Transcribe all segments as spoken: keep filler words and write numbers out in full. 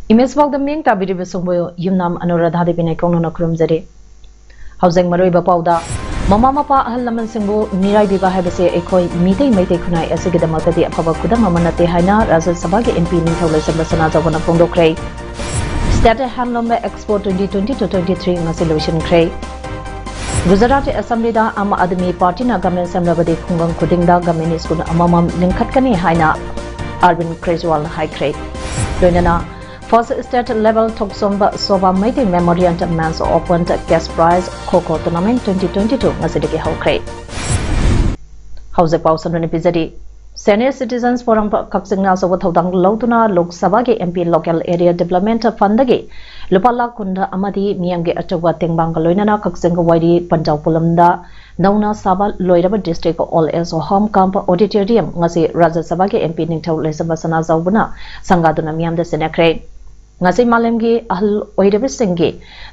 Image ꯄꯥꯎꯗ ꯃꯤꯠꯌꯦꯡ ꯇꯥꯕꯤꯔꯤꯕꯁꯤꯡꯕꯨ ꯌꯨꯝꯅꯥꯝ ꯑꯅꯨꯔꯥꯙꯥ ꯗꯦꯕꯤꯅ ꯏꯀꯣꯛꯅꯅ ꯈꯨꯔꯨꯝꯖꯔꯤ꯫ ꯍꯧꯖꯤꯛ ꯃꯔꯨꯑꯣꯏꯕ ꯄꯥꯎꯗ, ꯃꯃꯥ ꯃꯄꯥ ꯑꯍꯜ ꯂꯃꯟꯁꯤꯡꯕꯨ ꯃꯤꯔꯥꯏꯕꯤꯕ ꯍꯥꯏꯕꯁꯤ ꯑꯩꯈꯣꯏ ꯃꯤꯇꯩ ꯃꯩꯇꯩ ꯈꯨꯟꯅꯥꯏ ꯑꯁꯤꯒꯤꯗꯃꯛꯇꯗꯤ ꯑꯐꯕ ꯈꯨꯗꯝ ꯑꯃ ꯅꯠꯇꯦ ꯍꯥꯏꯅ ꯔꯥꯖ꯭ꯌ ꯁꯚꯥꯒꯤ MP ꯅꯤꯡꯊꯧ ꯂꯩꯁꯦꯝꯕ ꯁꯅꯥꯖꯥꯎꯕꯅ ꯐꯣꯡꯗꯣꯛꯈ꯭ꯔꯦ꯫ State Handloom Expo twenty twenty-two twenty-three ꯉꯁꯤ ꯂꯣꯏꯁꯤꯟꯈ꯭ꯔꯦ꯫ ꯒꯨꯖꯔꯥꯠ ꯑꯦꯁꯦꯝꯕ꯭ꯂꯤꯗ ꯑꯥꯝ ꯑꯥꯗꯃꯤ ꯄꯥꯔꯇꯤꯅ ꯒꯃꯦꯟ ꯁꯦꯝꯂꯕꯗꯤ ꯈꯨꯡꯒꯪ ꯈꯨꯗꯤꯡꯗ ꯒꯃꯦꯟ ꯁ꯭ꯀꯨꯜ ꯑꯃꯃꯝ ꯂꯤꯡꯈꯠꯀꯅꯤ ꯍꯥꯏꯅ ꯑꯔꯕꯤꯟꯗ ꯀꯦꯖ꯭ꯔꯤꯋꯥꯜꯅ ꯍꯥꯏꯈ꯭ꯔꯦ꯫ ꯂꯣꯏꯅꯅ First State Level ꯊꯣꯛꯆꯣꯝꯕ Sobha Meitei Memorial Men's Open Cash Prize ꯈꯣ ꯈꯣ Tournament twenty twenty-two ꯉꯁꯤꯗꯒꯤ ꯍꯧꯈ꯭ꯔꯦ꯫ ꯍꯧꯖꯤꯛ ꯄꯥꯎ ꯁꯟꯗꯣꯛꯅ ꯄꯤꯖꯔꯤ꯫ Senior Citizens Forum ꯀꯛꯆꯤꯡꯅ ꯑꯆꯧꯕ ꯊꯧꯗꯥꯡ ꯂꯧꯗꯨꯅ ꯂꯣꯛ ꯁꯚꯥꯒꯤ MP Local Area Development Fundꯗꯒꯤ ꯂꯨꯄꯥ ꯂꯥꯈ ꯀꯨꯟ ꯑꯃꯗꯤ ꯃꯤꯌꯥꯝꯒꯤ ꯑꯆꯧꯕ ꯇꯦꯡꯕꯥꯡꯒ ꯂꯣꯏꯅꯅ ꯀꯛꯆꯤꯡ ꯋꯥꯏꯔꯤ ꯄꯟꯖꯥꯎ ꯄꯣꯂꯝꯗ ꯅꯧꯅ ꯁꯥꯕ ꯂꯣꯏꯔꯕ District Old Age Home cum Auditorium ꯉꯁꯤ ꯔꯥꯖ꯭ꯌ ꯁꯚꯥꯒꯤ MP ꯅꯤꯡꯊꯧ ꯂꯩꯁꯦꯝꯕ ꯁꯅꯥꯖꯥꯎꯕꯅ ꯁꯪꯒꯥꯗꯨꯅ ꯃꯤꯌꯥꯝꯗ ꯁꯤꯟꯅꯈ꯭ꯔꯦ꯫ ꯉꯁꯤ ꯃꯥꯂꯦꯝꯒꯤ ꯑꯍꯜ ꯑꯣꯏꯔꯕꯁꯤꯡꯒꯤ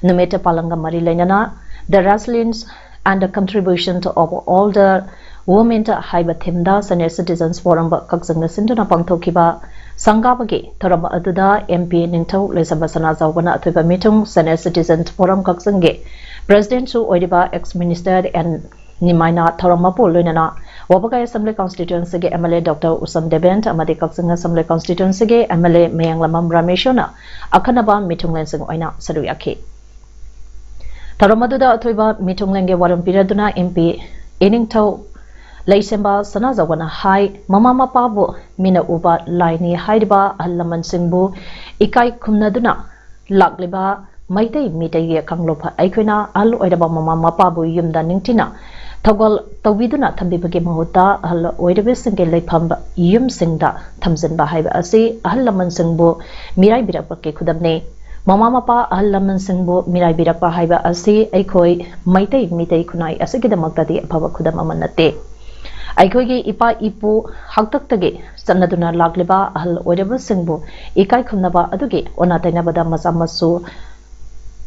ꯅꯨꯃꯤꯠ ꯄꯥꯂꯟꯒ ꯃꯔꯤ ꯂꯩꯅꯅ The Resilience and the Contribution of Older Women ꯍꯥꯏꯕ themeꯗ Senior Citizens Forum ꯀꯛꯆꯤꯡꯅ ꯁꯤꯟꯗꯨꯅ ꯄꯥꯡꯊꯣꯛꯈꯤꯕ ꯁꯪꯒꯥꯕꯒꯤ ꯊꯧꯔꯝ ꯑꯗꯨꯗ MP ꯅꯤꯡꯊꯧ ꯂꯩꯁꯦꯝꯕ ꯁꯅꯥꯖꯥꯎꯕꯅ ꯑꯊꯣꯏꯕ ꯃꯤꯊꯨꯡ Senior Citizens Forum ꯀꯛꯆꯤꯡꯒꯤ Presidentꯁꯨ ꯑꯣꯏꯔꯤꯕ ex Minister N ꯅꯤꯃꯥꯏꯅ ꯊꯧꯔꯝ ꯃꯄꯨ ꯂꯣꯏꯅꯅ ꯋꯥꯕꯒꯥꯏ Assembly Constituencyꯒꯤ MLA Doctor ꯎꯁꯝ ꯗꯦꯕꯦꯟ ꯑꯃꯗꯤ ꯀꯛꯆꯤꯡ Assembly Constituencyꯒꯤ MLA ꯃꯌꯥꯡꯂꯥꯃꯝ ꯔꯥꯃꯦꯁꯣꯔꯅ ꯑꯈꯟꯅꯕ ꯃꯤꯊꯨꯡꯂꯦꯟꯁꯤꯡ ꯑꯣꯏꯅ ꯁꯔꯨꯛ ꯌꯥꯈꯤ꯫ ꯊꯧꯔꯝ ꯑꯗꯨꯗ ꯑꯊꯣꯏꯕ ꯃꯤꯊꯨꯡꯂꯦꯟꯒꯤ ꯋꯥꯔꯣꯜ ꯄꯤꯔꯗꯨꯅ MP ꯏꯅꯤꯡꯊꯧ ꯂꯩꯁꯦꯝꯕ ꯁꯅꯥꯖꯥꯎꯕꯅ ꯍꯥꯏ, ꯃꯃꯥ ꯃꯄꯥꯕꯨ ꯃꯤꯅ ꯎꯕ ꯂꯥꯏꯅꯤ ꯍꯥꯏꯔꯤꯕ ꯑꯍꯜ ꯂꯃꯟꯁꯤꯡꯕꯨ ꯏꯀꯥꯏ ꯈꯨꯝꯅꯗꯨꯅ ꯂꯥꯛꯂꯤꯕ ꯃꯩꯇꯩ ꯃꯤꯇꯩꯒꯤ ꯀꯥꯡꯂꯨꯞ ꯑꯩꯈꯣꯏꯅ ꯑꯍꯜ ꯑꯣꯏꯔꯕ ꯃꯃꯥ ꯃꯄꯥꯕꯨ ꯌꯨꯝꯗ ꯅꯤꯡꯊꯤꯅ ꯊꯧꯒꯜ ꯇꯧꯕꯤꯗꯨꯅ ꯊꯝꯕꯤꯕꯒꯤ ꯃꯍꯨꯠꯇ ꯑꯍꯜ ꯑꯣꯏꯔꯕꯁꯤꯡꯒꯤ ꯂꯩꯐꯝ ꯌꯨꯝꯁꯤꯡꯗ ꯊꯝꯖꯤꯟꯕ ꯍꯥꯏꯕ ꯑꯁꯤ ꯑꯍꯜ ꯂꯃꯟꯁꯤꯡꯕꯨ ꯃꯤꯔꯥꯏꯕꯤꯔꯛꯄꯒꯤ ꯈꯨꯗꯝꯅꯤ꯫ ꯃꯃꯥ ꯃꯄꯥ ꯑꯍꯜ ꯂꯃꯟꯁꯤꯡꯕꯨ ꯃꯤꯔꯥꯏꯕꯤꯔꯛꯄ ꯍꯥꯏꯕ ꯑꯁꯤ ꯑꯩꯈꯣꯏ ꯃꯩꯇꯩ ꯃꯤꯇꯩ ꯈꯨꯟꯅꯥꯏ ꯑꯁꯤꯒꯤꯗꯃꯛꯇꯗꯤ ꯑꯐꯕ ꯈꯨꯗꯝ ꯑꯃ ꯅꯠꯇꯦ꯫ ꯑꯩꯈꯣꯏꯒꯤ ꯏꯄꯥ ꯏꯄꯨ ꯍꯥꯛꯇꯛꯇꯒꯤ ꯆꯠꯅꯗꯨꯅ ꯂꯥꯛꯂꯤꯕ ꯑꯍꯜ ꯑꯣꯏꯔꯕꯁꯤꯡꯕꯨ ꯏꯀꯥꯏ ꯈꯨꯝꯅꯕ ꯑꯗꯨꯒꯤ ꯑꯣꯟꯅ ꯇꯩꯅꯕꯗ ꯃꯆꯥ ꯃꯁꯨ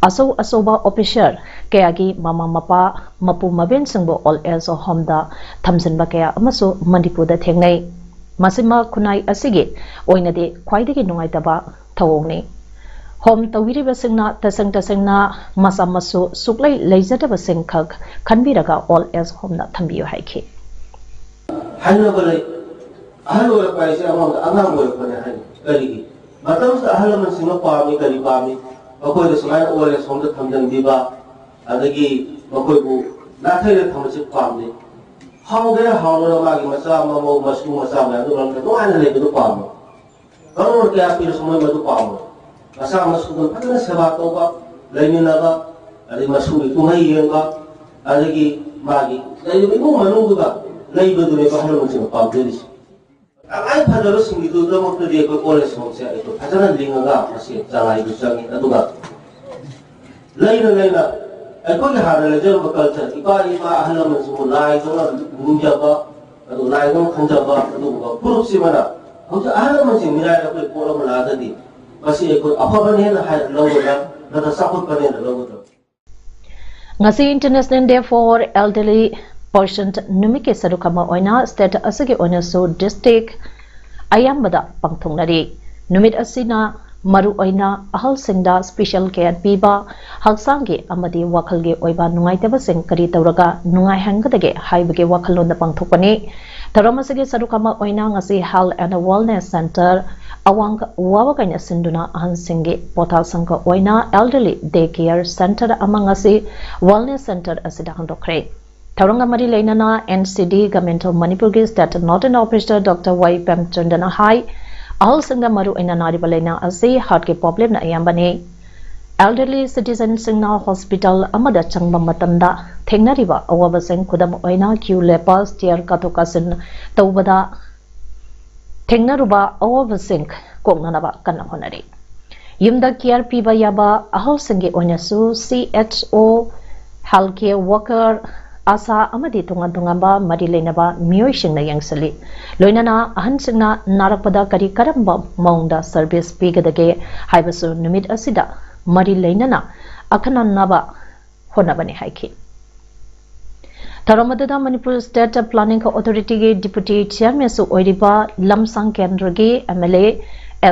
ꯑꯆꯧ ꯑꯆꯧꯕ officer ꯀꯌꯥꯒꯤ ꯃꯃꯥ ꯃꯄꯥ, ꯃꯄꯨ ꯃꯕꯦꯟꯁꯤꯡꯕꯨ old age homeꯗ ꯊꯝꯖꯤꯟꯕ ꯀꯌꯥ ꯑꯃꯁꯨ ꯃꯅꯤꯄꯨꯔꯗ ꯊꯦꯡꯅꯩ꯫ ꯃꯁꯤꯃ ꯈꯨꯟꯅꯥꯏ ꯑꯁꯤꯒꯤ ꯑꯣꯏꯅꯗꯤ ꯈ꯭ꯋꯥꯏꯗꯒꯤ ꯅꯨꯡꯉꯥꯏꯇꯕ ꯊꯧꯑꯣꯡꯅꯤ꯫ Home ꯇꯧꯕꯤꯔꯤꯕꯁꯤꯡꯅ ꯇꯁꯦꯡ ꯇꯁꯦꯡꯅ ꯃꯆꯥ ꯃꯁꯨ ꯁꯨꯛꯂꯩ ꯂꯩꯖꯗꯕꯁꯤꯡꯈꯛ ꯈꯟꯕꯤꯔꯒ old age homeꯗ ꯊꯝꯕꯤꯌꯨ ꯍꯥꯏꯈꯤ꯫ ꯍꯥꯏꯅꯕ ꯂꯩ꯫ ꯑꯍꯜ ꯑꯣꯏꯔꯛꯄ ꯍꯥꯏꯁꯦ ꯑꯃꯔꯣꯝꯗ ꯑꯉꯥꯡ ꯑꯣꯏꯔꯛꯄꯅꯦ ꯍꯥꯏꯅꯤ꯫ ꯀꯔꯤꯒꯤ? ꯃꯇꯝꯁꯤꯗ ꯑꯍꯜ ꯂꯃꯟꯁꯤꯡꯅ ꯄꯥꯝꯃꯤ, ꯀꯔꯤ ꯄꯥꯝꯃꯤ? ꯃꯈꯣꯏꯗ ꯁꯨꯃꯥꯏꯅ old age homeꯗ ꯊꯝꯖꯤꯟꯕꯤꯕ, ꯑꯗꯒꯤ ꯃꯈꯣꯏꯕꯨ ꯅꯥꯊꯩꯔ ꯊꯝꯕꯁꯤ ꯄꯥꯝꯗꯦ꯫ ꯍꯥꯎꯒꯦꯔꯥ ꯍꯥꯎꯔꯣꯏꯔꯥ ꯃꯥꯒꯤ ꯃꯆꯥ ꯃꯃꯧ ꯃꯁꯨ ꯃꯆꯥ ꯃꯌꯥꯝꯗꯨ ꯃꯔꯛꯇ ꯅꯨꯡꯉꯥꯏꯅ ꯂꯩꯕꯗꯨ ꯄꯥꯝꯃꯤ꯫ ꯀꯔꯣꯔ ꯀꯌꯥ ꯄꯤꯔꯁꯨ ꯃꯣꯏ ꯃꯗꯨ ꯄꯥꯝꯃꯣꯏ꯫ ꯃꯆꯥ ꯃꯁꯨꯗꯨ ꯐꯖꯅ ꯁꯦꯕꯥ ꯇꯧꯕ, ꯂꯩꯃꯤꯟꯅꯕ, ꯑꯗꯩ ꯃꯁꯨꯒꯤ ꯀꯨꯝꯍꯩ ꯌꯦꯡꯕ, ꯑꯗꯒꯤ ꯃꯥꯒꯤ ꯂꯩꯔꯤꯕ ꯏꯃꯨꯡ ꯃꯅꯨꯡꯗꯨꯒ ꯂꯩꯕꯗꯨꯅꯦꯕ ꯑꯍꯜ ꯂꯃꯟꯁꯤꯡꯅ ꯄꯥꯝꯖꯔꯤꯁꯦ꯫ ꯇꯉꯥꯏ ꯐꯗꯕꯁꯤꯡꯒꯤꯗꯃꯛꯇꯗꯤ ꯑꯩꯈꯣꯏ old age homeꯁꯦ ꯑꯩꯈꯣꯏ ꯐꯖꯅ ꯂꯤꯡꯉꯒ ꯃꯁꯤ ꯆꯂꯥꯏꯕ ꯆꯪꯉꯤ꯫ ꯑꯗꯨꯒ ꯂꯩꯅ ꯂꯩꯅ ꯑꯩꯈꯣꯏꯒꯤ ꯍꯥꯟꯅ ꯂꯩꯖꯔꯝꯕ culture, ꯏꯄꯥ ꯏꯃꯥ ꯑꯍꯜ ꯂꯃꯟꯁꯤꯡꯕꯨ ꯂꯥꯏꯗꯧꯅ ꯅꯤꯡꯖꯕ, ꯑꯗꯨ ꯂꯥꯏꯗꯧꯅ ꯈꯟꯖꯕ ꯑꯗꯨꯒꯨꯝꯕ ꯐꯨꯔꯨꯞꯁꯤꯃꯅ ꯍꯧꯖꯤꯛ ꯑꯍꯜ ꯂꯃꯟꯁꯤꯡ ꯃꯤꯔꯥꯏꯔꯛꯄꯒꯤ ꯄꯣꯠ ꯑꯃ ꯂꯥꯛꯑꯒꯗꯤ ꯃꯁꯤ ꯑꯩꯈꯣꯏ ꯑꯐꯕꯅꯦꯅ ꯍꯥꯏ ꯂꯧꯒꯗ꯭ꯔꯥ, ꯅꯠꯇ꯭ꯔꯒ ꯆꯥꯎꯈꯠꯄꯅꯦꯅ ꯂꯧꯒꯗ꯭ꯔꯥ? ꯉꯁꯤ International Day for Elderly Person ꯅꯨꯃꯤꯠꯀꯤ ꯁꯔꯨꯛ ꯑꯃ ꯑꯣꯏꯅ state ꯑꯁꯤꯒꯤ ꯑꯣꯏꯅꯁꯨ district ꯑꯌꯥꯝꯕꯗ ꯄꯥꯡꯊꯣꯛꯅꯔꯤ꯫ ꯅꯨꯃꯤꯠ ꯑꯁꯤꯅ ꯃꯔꯨꯑꯣꯏꯅ ꯑꯍꯜꯁꯤꯡꯗ special care ꯄꯤꯕ, ꯍꯛꯆꯥꯡꯒꯤ ꯑꯃꯗꯤ ꯋꯥꯈꯜꯒꯤ ꯑꯣꯏꯕ ꯅꯨꯡꯉꯥꯏꯇꯕꯁꯤꯡ ꯀꯔꯤ ꯇꯧꯔꯒ ꯅꯨꯡꯉꯥꯏꯍꯟꯒꯗꯒꯦ ꯍꯥꯏꯕꯒꯤ ꯋꯥꯈꯜꯂꯣꯟꯗ ꯄꯥꯡꯊꯣꯛꯄꯅꯤ꯫ ꯊꯧꯔꯝ ꯑꯁꯤꯒꯤ ꯁꯔꯨꯛ ꯑꯃ ꯑꯣꯏꯅ ꯉꯁꯤ Health and Wellness Centre ꯑꯋꯥꯡ ꯋꯥꯕꯒꯩꯅ ꯁꯤꯟꯗꯨꯅ ꯑꯍꯟꯁꯤꯡꯒꯤ ꯄꯣꯊꯥ ꯁꯪꯒ ꯑꯣꯏꯅ Elderly Day Care Centre ꯑꯃ ꯉꯁꯤ Wellness Centre ꯑꯁꯤꯗ ꯍꯥꯡꯗꯣꯛꯈ꯭ꯔꯦ꯫ ꯊꯧꯔꯝꯒ ꯃꯔꯤ ꯂꯩꯅꯅ N C D Government of ꯃꯅꯤꯄꯨꯔꯒꯤ State Nodal Officer Doctor Y ꯄꯦꯝꯆꯟꯗ꯭ꯔꯅ ꯍꯥꯏ, ꯑꯍꯜꯁꯤꯡꯗ ꯃꯔꯨꯑꯣꯏꯅ ꯅꯥꯔꯤꯕ ꯂꯥꯏꯅꯥ ꯑꯁꯤ heartꯀꯤ problemꯅ ꯑꯌꯥꯝꯕꯅꯤ꯫ Elderly citizenꯁꯤꯡꯅ hospital ꯑꯃꯗ ꯆꯪꯕ ꯃꯇꯝꯗ ꯊꯦꯡꯅꯔꯤꯕ ꯑꯋꯥꯕꯁꯤꯡ, ꯈꯨꯗꯝ ꯑꯣꯏꯅ queue ꯂꯦꯞꯄ, stair ꯀꯥꯊꯣꯛ ꯀꯥꯁꯤꯟ ꯇꯧꯕꯗ ꯊꯦꯡꯅꯔꯨꯕ ꯑꯋꯥꯕꯁꯤꯡ ꯀꯣꯛꯅꯅꯕ ꯀꯟꯅ ꯍꯣꯠꯅꯔꯤ꯫ ꯌꯨꯝꯗ care ꯄꯤꯕ ꯌꯥꯕ ꯑꯍꯜꯁꯤꯡꯒꯤ ꯑꯣꯏꯅꯁꯨ C H O, health care worker, ASHA ꯑꯃꯗꯤ ꯇꯣꯉꯥꯟ ꯇꯣꯉꯥꯟꯕ ꯃꯔꯤ ꯂꯩꯅꯕ ꯃꯤꯑꯣꯏꯁꯤꯡꯅ ꯌꯦꯡꯁꯤꯜꯂꯤ꯫ ꯂꯣꯏꯅꯅ ꯑꯍꯟꯁꯤꯡꯅ ꯅꯥꯔꯛꯄꯗ ꯀꯔꯤ ꯀꯔꯝꯕ ꯃꯑꯣꯡꯗ service ꯄꯤꯒꯗꯒꯦ ꯍꯥꯏꯕꯁꯨ ꯅꯨꯃꯤꯠ ꯑꯁꯤꯗ ꯃꯔꯤ ꯂꯩꯅꯅ ꯑꯈꯟꯅꯅꯕ ꯍꯣꯠꯅꯕꯅꯤ ꯍꯥꯏꯈꯤ꯫ ꯊꯧꯔꯝ ꯑꯗꯨꯗ ꯃꯅꯤꯄꯨꯔ State Planning Authorityꯒꯤ Deputy Chairmanꯁꯨ ꯑꯣꯏꯔꯤꯕ ꯂꯝꯁꯥꯡ ꯀꯦꯟꯗ꯭ꯔꯒꯤ M L A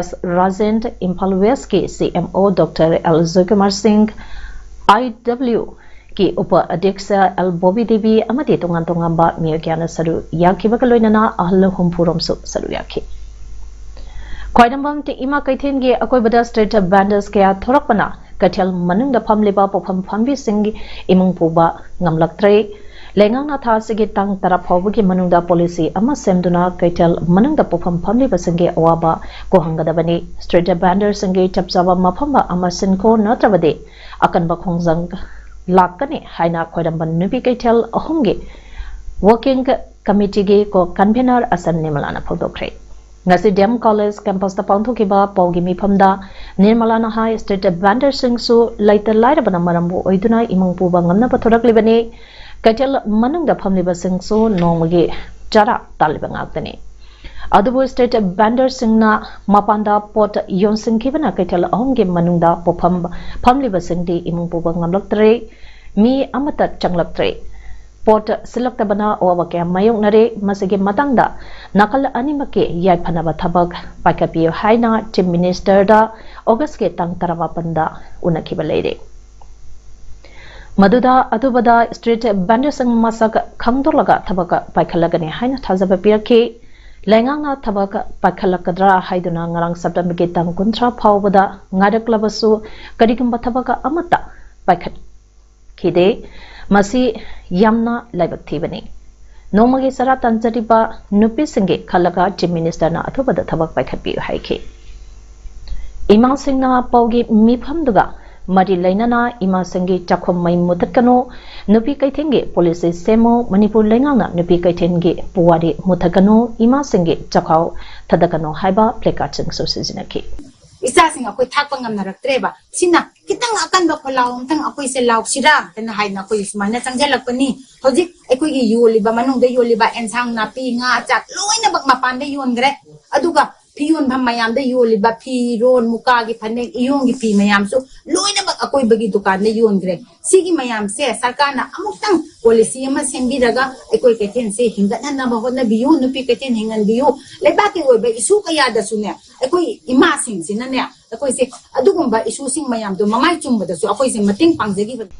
S Rajen, Imphal Westꯀꯤ C M O Doctor L Joykumar ꯁꯤꯡ, I W ꯀꯤ ꯎꯄ ꯑꯙ꯭ꯌꯛꯁ L ꯕꯣꯕꯤ ꯗꯦꯕꯤ ꯑꯃꯗꯤ ꯇꯣꯉꯥꯟ ꯇꯣꯉꯥꯟꯕ ꯃꯤꯑꯣꯏ ꯀꯌꯥꯅ ꯁꯔꯨꯛ ꯌꯥꯈꯤꯕꯒ ꯂꯣꯏꯅꯅ ꯑꯍꯜ ꯍꯨꯝꯐꯨ ꯔꯣꯝꯁꯨ ꯁꯔꯨꯛ ꯌꯥꯈꯤ꯫ ꯈ꯭ꯋꯥꯏꯔꯝꯕꯝ ꯏꯃꯥ ꯀꯩꯊꯦꯜꯒꯤ ꯑꯀꯣꯏꯕꯗ street vendors ꯀꯌꯥ ꯊꯣꯔꯛꯄꯅ ꯀꯩꯊꯦꯜ ꯃꯅꯨꯡꯗ ꯐꯝꯂꯤꯕ ꯄꯣꯠꯐꯝ ꯐꯝꯕꯤꯁꯤꯡꯒꯤ ꯏꯃꯨꯡ ꯄꯨꯕ ꯉꯝꯂꯛꯇ꯭ꯔꯦ꯫ ꯂꯩꯉꯥꯛꯅ ꯊꯥ ꯑꯁꯤꯒꯤ ꯇꯥꯡ ꯇꯔꯥ ꯐꯥꯎꯕꯒꯤ ꯃꯅꯨꯡꯗ policy ꯑꯃ ꯁꯦꯝꯗꯨꯅ ꯀꯩꯊꯦꯜ ꯃꯅꯨꯡꯗ ꯄꯣꯠꯐꯝ ꯐꯝꯂꯤꯕꯁꯤꯡꯒꯤ ꯑꯋꯥꯕ ꯀꯣꯛꯍꯟꯒꯗꯕꯅꯤ꯫ Street vendorꯁꯤꯡꯒꯤ ꯆꯞ ꯆꯥꯕ ꯃꯐꯝ ꯑꯃ ꯁꯤꯟꯈꯣ, ꯅꯠꯇ꯭ꯔꯕꯗꯤ ꯑꯀꯟꯕ ꯈꯣꯡꯖꯪ ꯂꯥꯛꯀꯅꯤ ꯍꯥꯏꯅ ꯈ꯭ꯋꯥꯏꯔꯝꯕꯟ ꯅꯨꯄꯤ ꯀꯩꯊꯦꯜ ꯑꯍꯨꯝꯒꯤ working committeeꯒꯤ co-convener ꯑꯁꯟ ꯅꯤꯃꯂꯥꯅ ꯐꯣꯡꯗꯣꯛꯈ꯭ꯔꯦ꯫ ꯉꯁꯤ D M College campusꯇ ꯄꯥꯡꯊꯣꯛꯈꯤꯕ ꯄꯥꯎꯒꯤ ꯃꯤꯐꯝꯗ ꯅꯤꯔꯃꯂꯥꯅ ꯍꯥꯏ, street vendorꯁꯤꯡꯁꯨ ꯂꯩꯇ ꯂꯥꯏꯔꯕꯅ ꯃꯔꯝꯕꯨ ꯑꯣꯏꯗꯨꯅ ꯏꯃꯨꯡ ꯄꯨꯕ ꯉꯝꯅꯕ ꯊꯣꯔꯛꯂꯤꯕꯅꯤ꯫ ꯀꯩꯊꯦꯜ ꯃꯅꯨꯡꯗ ꯐꯝꯂꯤꯕꯁꯤꯡꯁꯨ ꯅꯣꯡꯃꯒꯤ ꯆꯔꯥ ꯇꯥꯜꯂꯤꯕ ꯉꯥꯛꯇꯅꯤ꯫ ꯑꯗꯨꯕꯨ street vendorꯁꯤꯡꯅ ꯃꯄꯥꯟꯗ ꯄꯣꯠ ꯌꯣꯟꯁꯤꯟꯈꯤꯕꯅ ꯀꯩꯊꯦꯜ ꯑꯍꯨꯝꯒꯤ ꯃꯅꯨꯡꯗ ꯄꯣꯠꯐꯝ ꯐꯝꯂꯤꯕꯁꯤꯡꯗꯤ ꯏꯃꯨꯡ ꯄꯨꯕ ꯉꯝꯂꯛꯇ꯭ꯔꯦ꯫ ꯃꯤ ꯑꯃꯠꯇ ꯆꯪꯂꯛꯇ꯭ꯔꯦ꯫ ꯄꯣꯠ ꯁꯤꯜꯂꯛꯇꯕꯅ ꯑꯋꯥꯕ ꯀꯌꯥ ꯃꯥꯌꯣꯛꯅꯔꯦ꯫ ꯃꯁꯤꯒꯤ ꯃꯇꯥꯡꯗ ꯅꯥꯀꯜ ꯑꯅꯤꯃꯛꯀꯤ ꯌꯥꯏꯐꯅꯕ ꯊꯕꯛ ꯄꯥꯏꯈꯠꯄꯤꯌꯨ ꯍꯥꯏꯅ Chief Ministerꯗ Augustꯀꯤ ꯇꯥꯡ ꯇꯔꯥꯃꯥꯄꯟꯗ ꯎꯅꯈꯤꯕ ꯂꯩꯔꯦ꯫ ꯃꯗꯨꯗ ꯑꯊꯨꯕꯗ street vendorꯁꯤꯡ ꯃꯁꯛ ꯈꯪꯗꯣꯛꯂꯒ ꯊꯕꯛ ꯄꯥꯏꯈꯠꯂꯒꯅꯤ ꯍꯥꯏꯅ ꯊꯥꯖꯕ ꯄꯤꯔꯛꯈꯤ꯫ ꯂꯩꯉꯥꯛꯅ ꯊꯕꯛ ꯄꯥꯏꯈꯠꯂꯛꯀꯗ꯭ꯔꯥ ꯍꯥꯏꯗꯨꯅ ꯉꯔꯥꯡ Septemberꯒꯤ ꯇꯥꯡ ꯀꯨꯟꯊ꯭ꯔꯥ ꯐꯥꯎꯕꯗ ꯉꯥꯏꯔꯛꯂꯕꯁꯨ ꯀꯔꯤꯒꯨꯝꯕ ꯊꯕꯛ ꯑꯃꯠꯇ ꯄꯥꯏꯈꯠ ꯈꯤꯗꯦ꯫ ꯃꯁꯤ ꯌꯥꯝꯅ ꯂꯥꯏꯕꯛ ꯊꯤꯕꯅꯤ꯫ ꯅꯣꯡꯃꯒꯤ ꯆꯔꯥ ꯇꯥꯟꯖꯔꯤꯕ ꯅꯨꯄꯤꯁꯤꯡꯒꯤ ꯈꯜꯂꯒ Chief Ministerꯅ ꯑꯊꯨꯕꯗ ꯊꯕꯛ ꯄꯥꯏꯈꯠꯄꯤꯌꯨ ꯍꯥꯏꯈꯤ꯫ ꯏꯃꯥꯁꯤꯡꯅ ꯄꯥꯎꯒꯤ ꯃꯤꯐꯝꯗꯨꯒ ꯃꯔꯤ ꯂꯩꯅꯅ ꯏꯃꯥꯁꯤꯡꯒꯤ ꯆꯥꯛꯈꯨꯝ ꯃꯩ ꯃꯨꯊꯠꯀꯅꯨ, ꯅꯨꯄꯤ ꯀꯩꯊꯦꯜꯒꯤ ꯄꯣꯂꯤꯁꯤ ꯁꯦꯝꯃꯨ, ꯃꯅꯤꯄꯨꯔ ꯂꯩꯉꯥꯛꯅ ꯅꯨꯄꯤ ꯀꯩꯊꯦꯜꯒꯤ ꯄꯨꯋꯥꯔꯤ ꯃꯨꯊꯠꯀꯅꯨ, ꯏꯃꯥꯁꯤꯡꯒꯤ ꯆꯥꯛꯈꯥꯎ ꯊꯥꯗꯒꯅꯨ ꯍꯥꯏꯕ ꯄ꯭ꯂꯦꯀꯥꯔꯗꯁꯤꯡꯁꯨ ꯁꯤꯖꯤꯟꯅꯈꯤ꯫ ꯏꯆꯥꯁꯤꯡ ꯑꯩꯈꯣꯏ ꯊꯥꯛꯄ ꯉꯝꯅꯔꯛꯇ꯭ꯔꯦꯕ꯫ ꯁꯤꯅ ꯈꯤꯇꯪ ꯑꯀꯟꯕ ꯈꯣꯜꯂꯥꯎ ꯑꯝꯇꯪ ꯑꯩꯈꯣꯏꯁꯦ ꯂꯥꯎꯁꯤꯔꯥ ꯍꯥꯏꯅ ꯍꯥꯏꯅ ꯑꯩꯈꯣꯏ ꯁꯨꯃꯥꯏꯅ ꯆꯪꯁꯤꯜꯂꯛꯄꯅꯤ꯫ ꯍꯧꯖꯤꯛ ꯑꯩꯈꯣꯏꯒꯤ ꯌꯣꯜꯂꯤꯕ, ꯃꯅꯨꯡꯗ ꯌꯣꯜꯂꯤꯕ ꯑꯦꯟꯁꯥꯡ ꯅꯥꯄꯤ, ꯉꯥ, ꯆꯥꯛ ꯂꯣꯏꯅꯃꯛ ꯃꯄꯥꯟꯗ ꯌꯣꯟꯈ꯭ꯔꯦ꯫ ꯑꯗꯨꯒ ꯐꯤ ꯌꯣꯟꯐꯝ ꯃꯌꯥꯝꯗ ꯌꯣꯜꯂꯤꯕ ꯐꯤꯔꯣꯟ, ꯃꯨꯀꯥꯒꯤ ꯐꯅꯦꯛ, ꯏꯌꯣꯡꯒꯤ ꯐꯤ ꯃꯌꯥꯝꯁꯨ ꯂꯣꯏꯅꯃꯛ ꯑꯀꯣꯏꯕꯒꯤ ꯗꯨꯀꯥꯟꯗ ꯌꯣꯟꯈ꯭ꯔꯦ꯫ ꯁꯤꯒꯤ ꯃꯌꯥꯝꯁꯦ ꯁꯔꯀꯥꯔꯅ ꯑꯃꯨꯛꯇꯪ ꯄꯣꯂꯤꯁꯤ ꯑꯃ ꯁꯦꯝꯕꯤꯔꯒ ꯑꯩꯈꯣꯏ ꯀꯩꯊꯦꯜꯁꯦ ꯍꯤꯡꯒꯠꯍꯟꯅꯕ ꯍꯣꯠꯅꯕꯤꯌꯨ, ꯅꯨꯄꯤ ꯀꯩꯊꯦꯜ ꯍꯤꯡꯍꯟꯕꯤꯌꯨ꯫ ꯂꯩꯕꯥꯛꯀꯤ ꯑꯣꯏꯕ ꯏꯁꯨ ꯀꯌꯥꯗꯁꯨꯅꯦ, ꯑꯩꯈꯣꯏ ꯏꯃꯥꯁꯤꯡꯁꯤꯅꯅꯦ, ꯑꯩꯈꯣꯏꯁꯦ ꯑꯗꯨꯒꯨꯝꯕ ꯏꯁꯨꯁꯤꯡ ꯃꯌꯥꯝꯗꯣ ꯃꯃꯥꯏ ꯆꯨꯝꯕꯗꯁꯨ ꯑꯩꯈꯣꯏꯁꯦ ꯃꯇꯦꯡ ꯄꯥꯡꯖꯈꯤꯕꯅꯤ꯫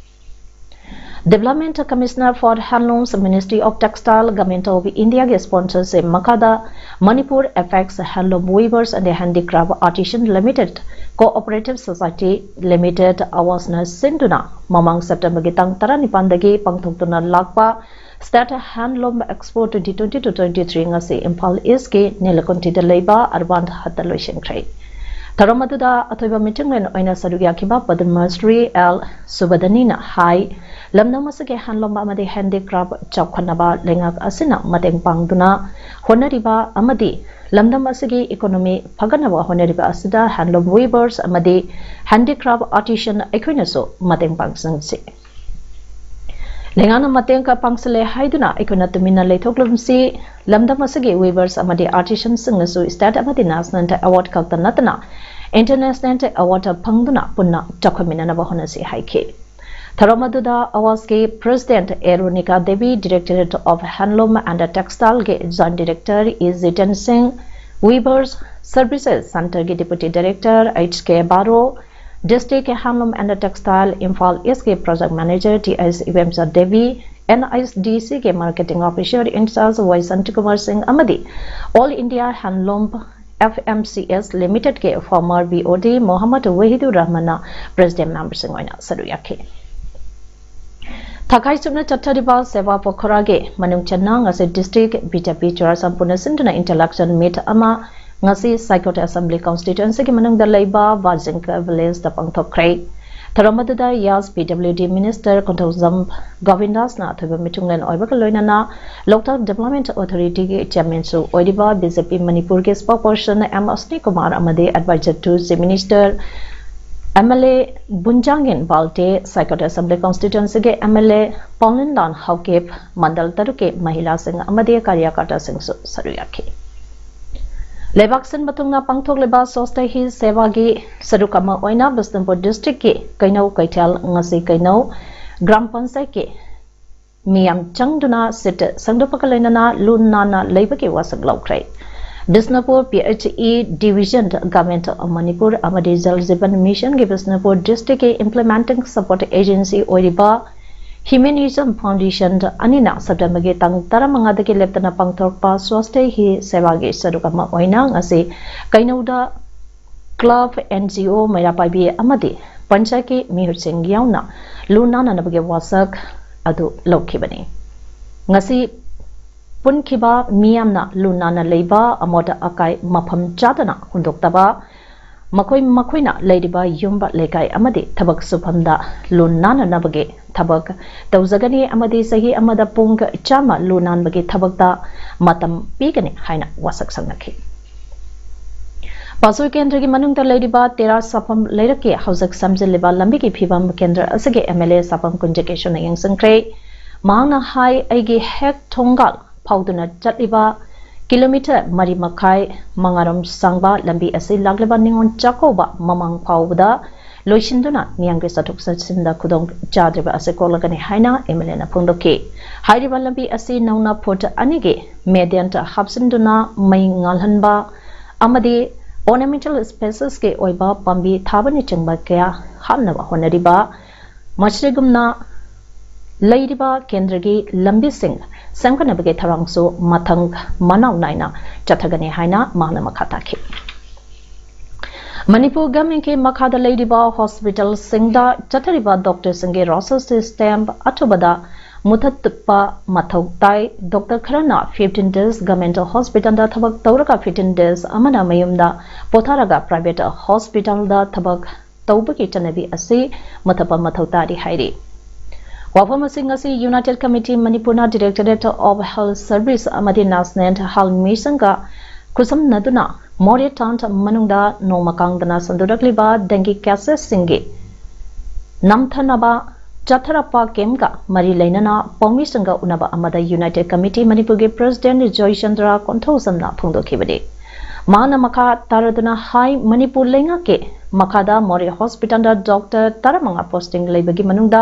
Development Commissioner for Handlooms, Ministry of Textile, Government of India ꯒꯤ sponsorship ꯃꯈꯥꯗ Manipur Apex Handloom Weavers and Handicraft Artisan Limited, Cooperative Society Limited, ꯑꯋꯥꯁꯅ ꯁꯤꯟꯗꯨꯅ ꯃꯃꯥꯡ ꯁꯦꯞꯇꯦꯝꯕꯔꯒꯤ ꯇꯥꯡ ꯇꯔꯥꯅꯤꯄꯥꯟꯗꯒꯤ ꯄꯥꯡꯊꯣꯛꯇꯨꯅ ꯂꯥꯛꯄ State Handloom Expo twenty twenty-two twenty-three ꯉꯁꯤ ꯏꯝꯐꯥꯜ ꯏꯁꯀꯤ ꯅꯤꯂꯀꯨꯟꯊꯤꯗ ꯂꯩꯕ ꯑꯔꯕꯥꯟ ꯍꯠꯇ ꯂꯣꯏꯁꯤꯟꯈ꯭ꯔꯦ꯫ ꯊꯧꯔꯝ ꯑꯗꯨꯗ ꯑꯊꯣꯏꯕ ꯃꯤꯇꯤꯡꯂꯦꯟ ꯑꯣꯏꯅ ꯁꯔꯨꯛ ꯌꯥꯈꯤꯕ ꯄꯗꯃ ꯁ꯭ꯔꯤ ꯑꯦꯜ ꯁꯨꯕꯗꯅꯤꯅ ꯍꯥꯏ, ꯂꯝꯗꯝ ꯑꯁꯤꯒꯤ ꯍꯦꯟꯂꯨꯝ ꯑꯃꯗꯤ ꯍꯦꯟꯗꯤꯀ꯭ꯔꯥꯐ ꯆꯥꯎꯈꯠꯅꯕ ꯂꯩꯉꯥꯛ ꯑꯁꯤꯅ ꯃꯇꯦꯡ ꯄꯥꯡꯗꯨꯅ ꯍꯣꯠꯅꯔꯤꯕ ꯑꯃꯗꯤ ꯂꯝꯗꯝ ꯑꯁꯤꯒꯤ ꯏꯀꯣꯅꯣꯃꯤ ꯐꯒꯠꯅꯕ ꯍꯣꯠꯅꯔꯤꯕ ꯑꯁꯤꯗ ꯍꯦꯟꯂꯨꯝ ꯋꯤꯚꯔꯁ ꯑꯃꯗꯤ ꯍꯦꯟꯗꯤꯀ꯭ꯔꯥꯐ ꯑꯥꯔꯇꯤꯁꯟ ꯑꯩꯈꯣꯏꯅꯁꯨ ꯃꯇꯦꯡ ꯄꯥꯡꯁꯤꯟꯁꯤ꯫ ꯂꯩꯉꯥꯛꯅ ꯃꯇꯦꯡ ꯀ-, ꯄꯥꯡꯁꯤꯜꯂꯦ ꯍꯥꯏꯗꯨꯅ ꯑꯩꯈꯣꯏꯅ ꯇꯨꯃꯤꯟꯅ ꯂꯩꯊꯣꯛꯂꯨꯝꯁꯤ꯫ ꯂꯝꯗꯝ ꯑꯁꯤꯒꯤ ꯋꯤꯚꯔꯁ ꯑꯃꯗꯤ ꯑꯥꯔꯇꯤꯁꯟꯁꯤꯡꯅꯁꯨ state ꯑꯃꯗꯤ national award ꯈꯛꯇ ꯅꯠꯇꯅ international award ꯐꯪꯗꯨꯅ ꯄꯨꯟꯅ ꯆꯥꯎꯈꯠꯃꯤꯟꯅꯅꯕ ꯍꯣꯠꯅꯁꯤ ꯍꯥꯏꯈꯤ꯫ ꯊꯧꯔꯝ ꯑꯗꯨꯗ ꯑꯋꯥꯁꯀꯤ President A Ronika Devi, Directorate of Handloom and Textile ꯒꯤ Joint Director E Jiten Singh, Weavers Services Center ꯒꯤ Deputy Director H K Baro, District Handloom and Textile Imphal ꯏꯁꯀꯤ Project Manager T H Ibemcha Devi, N I D ꯁꯤꯒꯤ Marketing Officer in charge ꯋꯥꯏ ꯁꯥꯟꯇꯤꯀꯨꯃꯥꯔ ꯁꯤꯡ ꯑꯃꯗꯤ All India Handloom F M C S Limited ꯀꯤ former B ꯑꯣ ꯗꯤ Mohammad Wahidur ꯔꯍꯃꯟꯅ President memberꯁꯤꯡ ꯑꯣꯏꯅ ꯁꯔꯨꯛ ꯌꯥꯈꯤ꯫ ꯊꯥꯈꯥꯏ ꯆꯨꯞꯅ ꯆꯠꯊꯔꯤꯕ ꯁꯦꯕꯥ ꯄꯣꯈꯣꯔꯥꯒꯤ ꯃꯅꯨꯡ ꯆꯟꯅ ꯉꯁꯤ District ꯕꯤ ꯖꯦ ꯄꯤ ꯆꯨꯔꯥꯆꯥꯟꯄꯨꯔꯅ ꯁꯤꯟꯗꯨꯅ intellectual meet ꯑꯃ ꯉꯁꯤ Saikot Assembly Constituency ꯒꯤ ꯃꯅꯨꯡꯗ ꯂꯩꯕ Vajing Village ꯇ ꯄꯥꯡꯊꯣꯛꯈ꯭ꯔꯦ꯫ ꯊꯧꯔꯝ ꯑꯗꯨꯗ ꯌꯥꯁ ꯄꯤ ꯗꯕ꯭ꯂꯤꯎ ꯗꯤ ꯃꯤꯅꯤꯁꯇꯔ ꯀꯣꯟꯊꯧꯖꯝ ꯒꯣꯕꯤꯟꯗꯥꯁꯅ ꯑꯊꯣꯏꯕ ꯃꯤꯊꯨꯡꯂꯦꯟ ꯑꯣꯏꯕꯒ ꯂꯣꯏꯅꯅ ꯂꯣꯛꯇꯥꯛ ꯗꯤꯕ꯭ꯂꯞꯃꯦꯟ ꯑꯣꯊꯣꯔꯤꯇꯤꯒꯤ ꯆꯤꯌꯔꯃꯦꯟꯁꯨ ꯑꯣꯏꯔꯤꯕ ꯕꯤ ꯖꯦ ꯄꯤ ꯃꯅꯤꯄꯨꯔꯒꯤ ꯁ꯭ꯄꯣꯛꯁꯄꯔꯁꯟ ꯑꯦꯝ ꯑꯁꯅꯤ ꯀꯨꯃꯥꯔ ꯑꯃꯗꯤ advisor to chief minister M L A ꯕꯨꯟꯖꯥꯡꯒꯤꯟ ꯕꯥꯜꯇꯦ, ꯁꯥꯏꯀꯣꯠ ꯑꯦꯁꯦꯝꯕ꯭ꯂꯤ ꯀꯣꯟꯁꯇꯤꯇ꯭ꯋꯦꯟꯁꯤꯒꯤ M L A Paolinlal Haokip, ꯃꯟꯗꯜ ꯇꯔꯨꯛꯀꯤ ꯃꯍꯤꯂꯥꯁꯤꯡ ꯑꯃꯗꯤ ꯀꯥꯔꯤꯌꯥꯀꯔꯇꯥꯁꯤꯡꯁꯨ ꯁꯔꯨꯛ ꯌꯥꯈꯤ꯫ ꯂꯩꯕꯥꯛ ꯁꯤꯟꯕ ꯊꯨꯡꯅ ꯄꯥꯡꯊꯣꯛꯂꯤꯕ ꯁ꯭ꯋꯥꯁꯊ ꯍꯤ ꯁꯦꯕꯥꯒꯤ ꯁꯔꯨꯛ ꯑꯃ ꯑꯣꯏꯅ ꯕꯤꯁꯅꯨꯄꯨꯔ ꯗꯤꯁꯇ꯭ꯔꯤꯛꯀꯤ ꯀꯩꯅꯧ ꯀꯩꯊꯦꯜ, ꯉꯁꯤ ꯀꯩꯅꯧ ꯒ꯭ꯔꯥꯝ ꯄꯟꯆꯥꯌꯠꯀꯤ ꯃꯤꯌꯥꯝ ꯆꯪꯗꯨꯅ ꯁꯤꯠ ꯁꯦꯡꯗꯣꯛꯄꯒ ꯂꯣꯏꯅꯅ ꯂꯨ ꯅꯥꯟꯅ ꯂꯩꯕꯒꯤ ꯋꯥꯁꯛ ꯂꯧꯈ꯭ꯔꯦ꯫ ꯕꯤꯁꯅꯨꯄꯨꯔ ꯄꯤ H E division, government of Manipur ꯑꯃꯗꯤ ꯖꯜ ꯖꯤꯕꯟ ꯃꯤꯁꯟꯒꯤ ꯕꯤꯁꯅꯨꯄꯨꯔ ꯗꯤꯁꯇ꯭ꯔꯤꯛꯀꯤ ꯏꯝꯄ꯭ꯂꯤꯃꯦꯟꯇꯤꯡ ꯁꯄꯣꯔꯠ ꯑꯦꯖꯦꯟꯁꯤ ꯑꯣꯏꯔꯤꯕ ꯍ꯭ꯌꯨꯃꯦꯅꯤꯖꯝ ꯐꯥꯎꯟꯗꯦꯁꯟ ꯑꯅꯤꯅ ꯁꯦꯞꯇꯦꯝꯕꯔꯒꯤ ꯇꯥꯡ ꯇꯔꯥꯃꯉꯥꯗꯒꯤ ꯂꯦꯞꯇꯅ ꯄꯥꯡꯊꯣꯔꯛꯄ ꯁ꯭ꯋꯥꯁꯊ ꯍꯤ ꯁꯦꯕꯥꯒꯤ ꯁꯔꯨꯛ ꯑꯃ ꯑꯣꯏꯅ ꯉꯁꯤ ꯀꯩꯅꯧꯗ ꯀ꯭ꯂꯕ, ꯑꯦꯟ ꯖꯤ ꯑꯣ, ꯃꯩꯔꯥ ꯄꯥꯏꯕꯤ ꯑꯃꯗꯤ ꯄꯟꯆꯥꯌꯠꯀꯤ ꯃꯤꯍꯨꯠꯁꯤꯡ ꯌꯥꯎꯅ ꯂꯨ ꯅꯥꯟꯅꯅꯕꯒꯤ ꯋꯥꯁꯛ ꯑꯗꯨ ꯂꯧꯈꯤꯕꯅꯤ꯫ ꯉꯁꯤ ꯄꯨꯟꯈꯤꯕ ꯃꯤꯌꯥꯝꯅ ꯂꯨ ꯅꯥꯟꯅ ꯂꯩꯕ, ꯑꯃꯣꯠ ꯑꯀꯥꯏ ꯃꯐꯝ ꯆꯥꯗꯅ ꯍꯨꯟꯗꯣꯛꯇꯕ, ꯃꯈꯣꯏ ꯃꯈꯣꯏꯅ ꯂꯩꯔꯤꯕ ꯌꯨꯝ, ꯂꯩꯀꯥꯏ ꯑꯃꯗꯤ ꯊꯕꯛ ꯁꯨꯐꯝꯗ ꯂꯨ ꯅꯥꯟꯅꯅꯕꯒꯤ ꯊꯕꯛ ꯇꯧꯖꯒꯅꯤ ꯑꯃꯗꯤ ꯆꯍꯤ ꯑꯃꯗ ꯄꯨꯡ ꯆꯥꯝꯃ ꯂꯨ ꯅꯥꯟꯕꯒꯤ ꯊꯕꯛꯇ ꯃꯇꯝ ꯄꯤꯒꯅꯤ ꯍꯥꯏꯅ ꯋꯥꯁꯛ ꯁꯪꯅꯈꯤ꯫ ꯄꯥꯁꯣꯏ ꯀꯦꯟꯗ꯭ꯔꯒꯤ ꯃꯅꯨꯡꯗ ꯂꯩꯔꯤꯕ ꯇꯦꯔꯥ ꯁꯥꯐꯝ ꯂꯩꯔꯛꯀꯤ ꯍꯧꯖꯤꯛ ꯁꯦꯝꯖꯤꯜꯂꯤꯕ ꯂꯝꯕꯤꯒꯤ ꯐꯤꯕꯝ ꯀꯦꯟꯗ꯭ꯔ ꯑꯁꯤꯒꯤ ꯑꯦꯝ ꯑꯦꯜ ꯑꯦ ꯁꯥꯐꯝ ꯀꯨꯟꯖꯀꯦꯁꯣꯔꯅ ꯌꯦꯡꯁꯤꯟꯈ꯭ꯔꯦ꯫ ꯃꯍꯥꯛꯅ ꯍꯥꯏ, ꯑꯩꯒꯤ ꯍꯦꯛ ꯊꯣꯡꯒꯥꯜ ꯐꯥꯎꯗꯨꯅ ꯆꯠꯂꯤꯕ ꯀꯤꯂꯣꯃꯤꯇꯔ ꯃꯔꯤ ꯃꯈꯥꯏ ꯃꯉꯥꯔꯣꯝ ꯁꯥꯡꯕ ꯂꯝꯕꯤ ꯑꯁꯤ ꯂꯥꯛꯂꯤꯕ ꯅꯤꯉꯣꯜ ꯆꯥꯛꯀꯧꯕ ꯃꯃꯥꯡ ꯐꯥꯎꯕꯗ ꯂꯣꯏꯁꯤꯟꯗꯨꯅ ꯃꯤꯌꯥꯝꯒꯤ ꯆꯠꯊꯣꯛ ꯆꯠꯁꯤꯟꯗ ꯈꯨꯗꯣꯡ ꯆꯥꯗ꯭ꯔꯤꯕ ꯑꯁꯤ ꯀꯣꯛꯂꯒꯅꯤ ꯍꯥꯏꯅ ꯑꯦꯝ ꯑꯦꯜ ꯑꯦꯅ ꯐꯣꯡꯗꯣꯛꯈꯤ꯫ ꯍꯥꯏꯔꯤꯕ ꯂꯝꯕꯤ ꯑꯁꯤ ꯅꯧꯅ ꯐꯨꯠ ꯑꯅꯤꯒꯤ ꯃꯦꯗꯦꯟꯠ ꯍꯥꯞꯆꯤꯟꯗꯨꯅ ꯃꯩ ꯉꯥꯜꯍꯟꯕ ꯑꯃꯗꯤ ornamental spacesꯀꯤ ꯑꯣꯏꯕ ꯄꯥꯝꯕꯤ ꯊꯥꯕꯅꯆꯤꯡꯕ ꯀꯌꯥ ꯍꯥꯞꯅꯕ ꯍꯣꯠꯅꯔꯤꯕ ꯃꯁꯤꯒꯨꯝꯅ ꯂꯩꯔꯤꯕ ꯀꯦꯟꯗ꯭ꯔꯒꯤ ꯂꯝꯕꯤꯁꯤꯡ ꯁꯦꯝꯒꯠꯅꯕꯒꯤ ꯊꯧꯔꯥꯡꯁꯨ ꯃꯊꯪ ꯃꯅꯥꯎ ꯅꯥꯏꯅ ꯆꯠꯊꯒꯅꯤ ꯍꯥꯏꯅ ꯃꯍꯥꯛꯅ ꯃꯈꯥ ꯇꯥꯈꯤ꯫ ꯃꯅꯤꯄꯨꯔ ꯒꯚꯔꯟꯃꯦꯟꯠꯀꯤ ꯃꯈꯥꯗ ꯂꯩꯔꯤꯕ ꯍꯣꯁꯄꯤꯇꯥꯜꯁꯤꯡꯗ ꯆꯠꯊꯔꯤꯕ ꯗꯣꯛꯇꯔꯁꯤꯡꯒꯤ ꯔꯣꯁꯇꯔ ꯁꯤꯁꯇꯦꯝ ꯑꯊꯨꯕꯗ ꯃꯨꯊꯠꯄ ꯃꯊꯧ ꯇꯥꯏ꯫ ꯗꯣꯛꯇꯔ ꯈꯔꯅ fifteen days ꯒꯚꯔꯟꯃꯦꯟꯠ ꯍꯣꯁꯄꯤꯇꯥꯜꯗ ꯊꯕꯛ ꯇꯧꯔꯒ fifteen days ꯑꯃꯅ ꯃꯌꯨꯝꯗ ꯄꯣꯊꯥꯔꯒ ꯄ꯭ꯔꯥꯏꯚꯦꯠ ꯍꯣꯁꯄꯤꯇꯥꯜꯗ ꯊꯕꯛ ꯇꯧꯕꯒꯤ ꯆꯠꯅꯕꯤ ꯑꯁꯤ ꯃꯨꯊꯠꯄ ꯃꯊꯧ ꯇꯥꯔꯤ ꯍꯥꯏꯔꯤ꯫ ꯋꯥꯐꯝ ꯑꯁꯤ ꯉꯁꯤ United Committee ꯃꯅꯤꯄꯨꯔꯅ Directorate of Health Service ꯑꯃꯗꯤ National Health Missionꯒ ꯈꯨꯠꯁꯝꯅꯗꯨꯅ ꯃꯣꯔꯦ ꯇꯥꯎꯟ ꯃꯅꯨꯡꯗ ꯅꯣꯡꯃ ꯀꯥꯡꯗꯅ ꯁꯟꯗꯣꯔꯛꯂꯤꯕ dengue caseꯁꯤꯡꯒꯤ ꯅꯝꯊꯅꯕ ꯆꯠꯊꯔꯛꯄ campꯀ ꯃꯔꯤ ꯂꯩꯅꯅ ꯄꯥꯎꯃꯤꯁꯤꯡꯒ ꯎꯅꯕ ꯑꯃꯗ United Committee ꯃꯅꯤꯄꯨꯔꯒꯤ President ꯖꯣꯏꯆꯟꯗ꯭ꯔ ꯀꯣꯟꯊꯧꯖꯝꯅ ꯐꯣꯡꯗꯣꯛꯈꯤꯕꯅꯤ꯫ ꯃꯍꯥꯛꯅ ꯃꯈꯥ ꯇꯥꯔꯗꯨꯅ ꯍꯥꯏ, ꯃꯅꯤꯄꯨꯔ ꯂꯩꯉꯥꯛꯀꯤ ꯃꯈꯥꯗ ꯃꯣꯔꯦ ꯍꯣꯁꯄꯤꯇꯥꯜꯗ ꯗꯣꯛꯇꯔ ꯇꯔꯥꯃꯉꯥ posting ꯂꯩꯕꯒꯤ ꯃꯅꯨꯡꯗ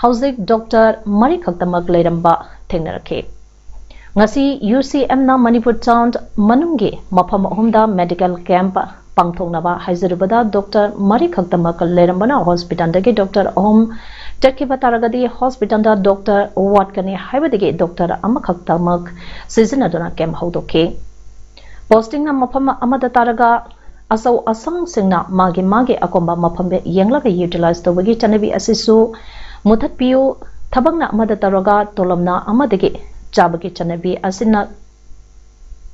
ꯍꯧꯖꯤꯛ ꯗꯣꯛꯇꯔ ꯃꯔꯤ ꯈꯛꯇꯃꯛ ꯂꯩꯔꯝꯕ ꯊꯦꯡꯅꯔꯛꯈꯤ꯫ ꯉꯁꯤ UCMꯅ ꯃꯅꯤꯄꯨꯔ ꯇꯥꯎꯟ ꯃꯅꯨꯡꯒꯤ ꯃꯐꯝ ꯑꯍꯨꯝꯗ medical camp ꯄꯥꯡꯊꯣꯛꯅꯕ ꯍꯥꯏꯖꯔꯨꯕꯗ ꯗꯣꯛꯇꯔ ꯃꯔꯤ ꯈꯛꯇꯃꯛ ꯂꯩꯔꯝꯕꯅ ꯍꯣꯁꯄꯤꯇꯥꯜꯗꯒꯤ ꯗꯣꯛꯇꯔ ꯑꯍꯨꯝ ꯆꯠꯈꯤꯕ ꯇꯥꯔꯒꯗꯤ ꯍꯣꯁꯄꯤꯇꯥꯜꯗ ꯗꯣꯛꯇꯔ ꯋꯥꯠꯀꯅꯤ ꯍꯥꯏꯕꯗꯒꯤ ꯗꯣꯛꯇꯔ ꯑꯃꯈꯛꯇꯃꯛ ꯁꯤꯖꯤꯟꯅꯗꯨꯅ camp ꯍꯧꯗꯣꯛꯈꯤ꯫ Postingꯅ ꯃꯐꯝ ꯑꯃꯗ ꯇꯥꯔꯒ ꯑꯆꯧ ꯑꯁꯥꯡꯁꯤꯡꯅ ꯃꯥꯒꯤ ꯃꯥꯒꯤ ꯑꯀꯣꯝꯕ ꯃꯐꯝꯗ ꯌꯦꯡꯂꯒ utilize ꯇꯧꯕꯒꯤ ꯆꯠꯅꯕꯤ ꯑꯁꯤꯁꯨ ꯃꯨꯊꯠꯄꯤꯌꯨ꯫ ꯊꯕꯛꯅ ꯑꯃꯗ ꯇꯧꯔꯒ ꯇꯣꯂꯣꯞꯅ ꯑꯃꯗꯒꯤ ꯆꯥꯕꯒꯤ ꯆꯠꯅꯕꯤ ꯑꯁꯤꯅ,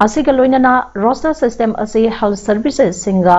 ꯑꯁꯤꯒ ꯂꯣꯏꯅꯅ roster system ꯑꯁꯤ health servicesꯁꯤꯡꯒ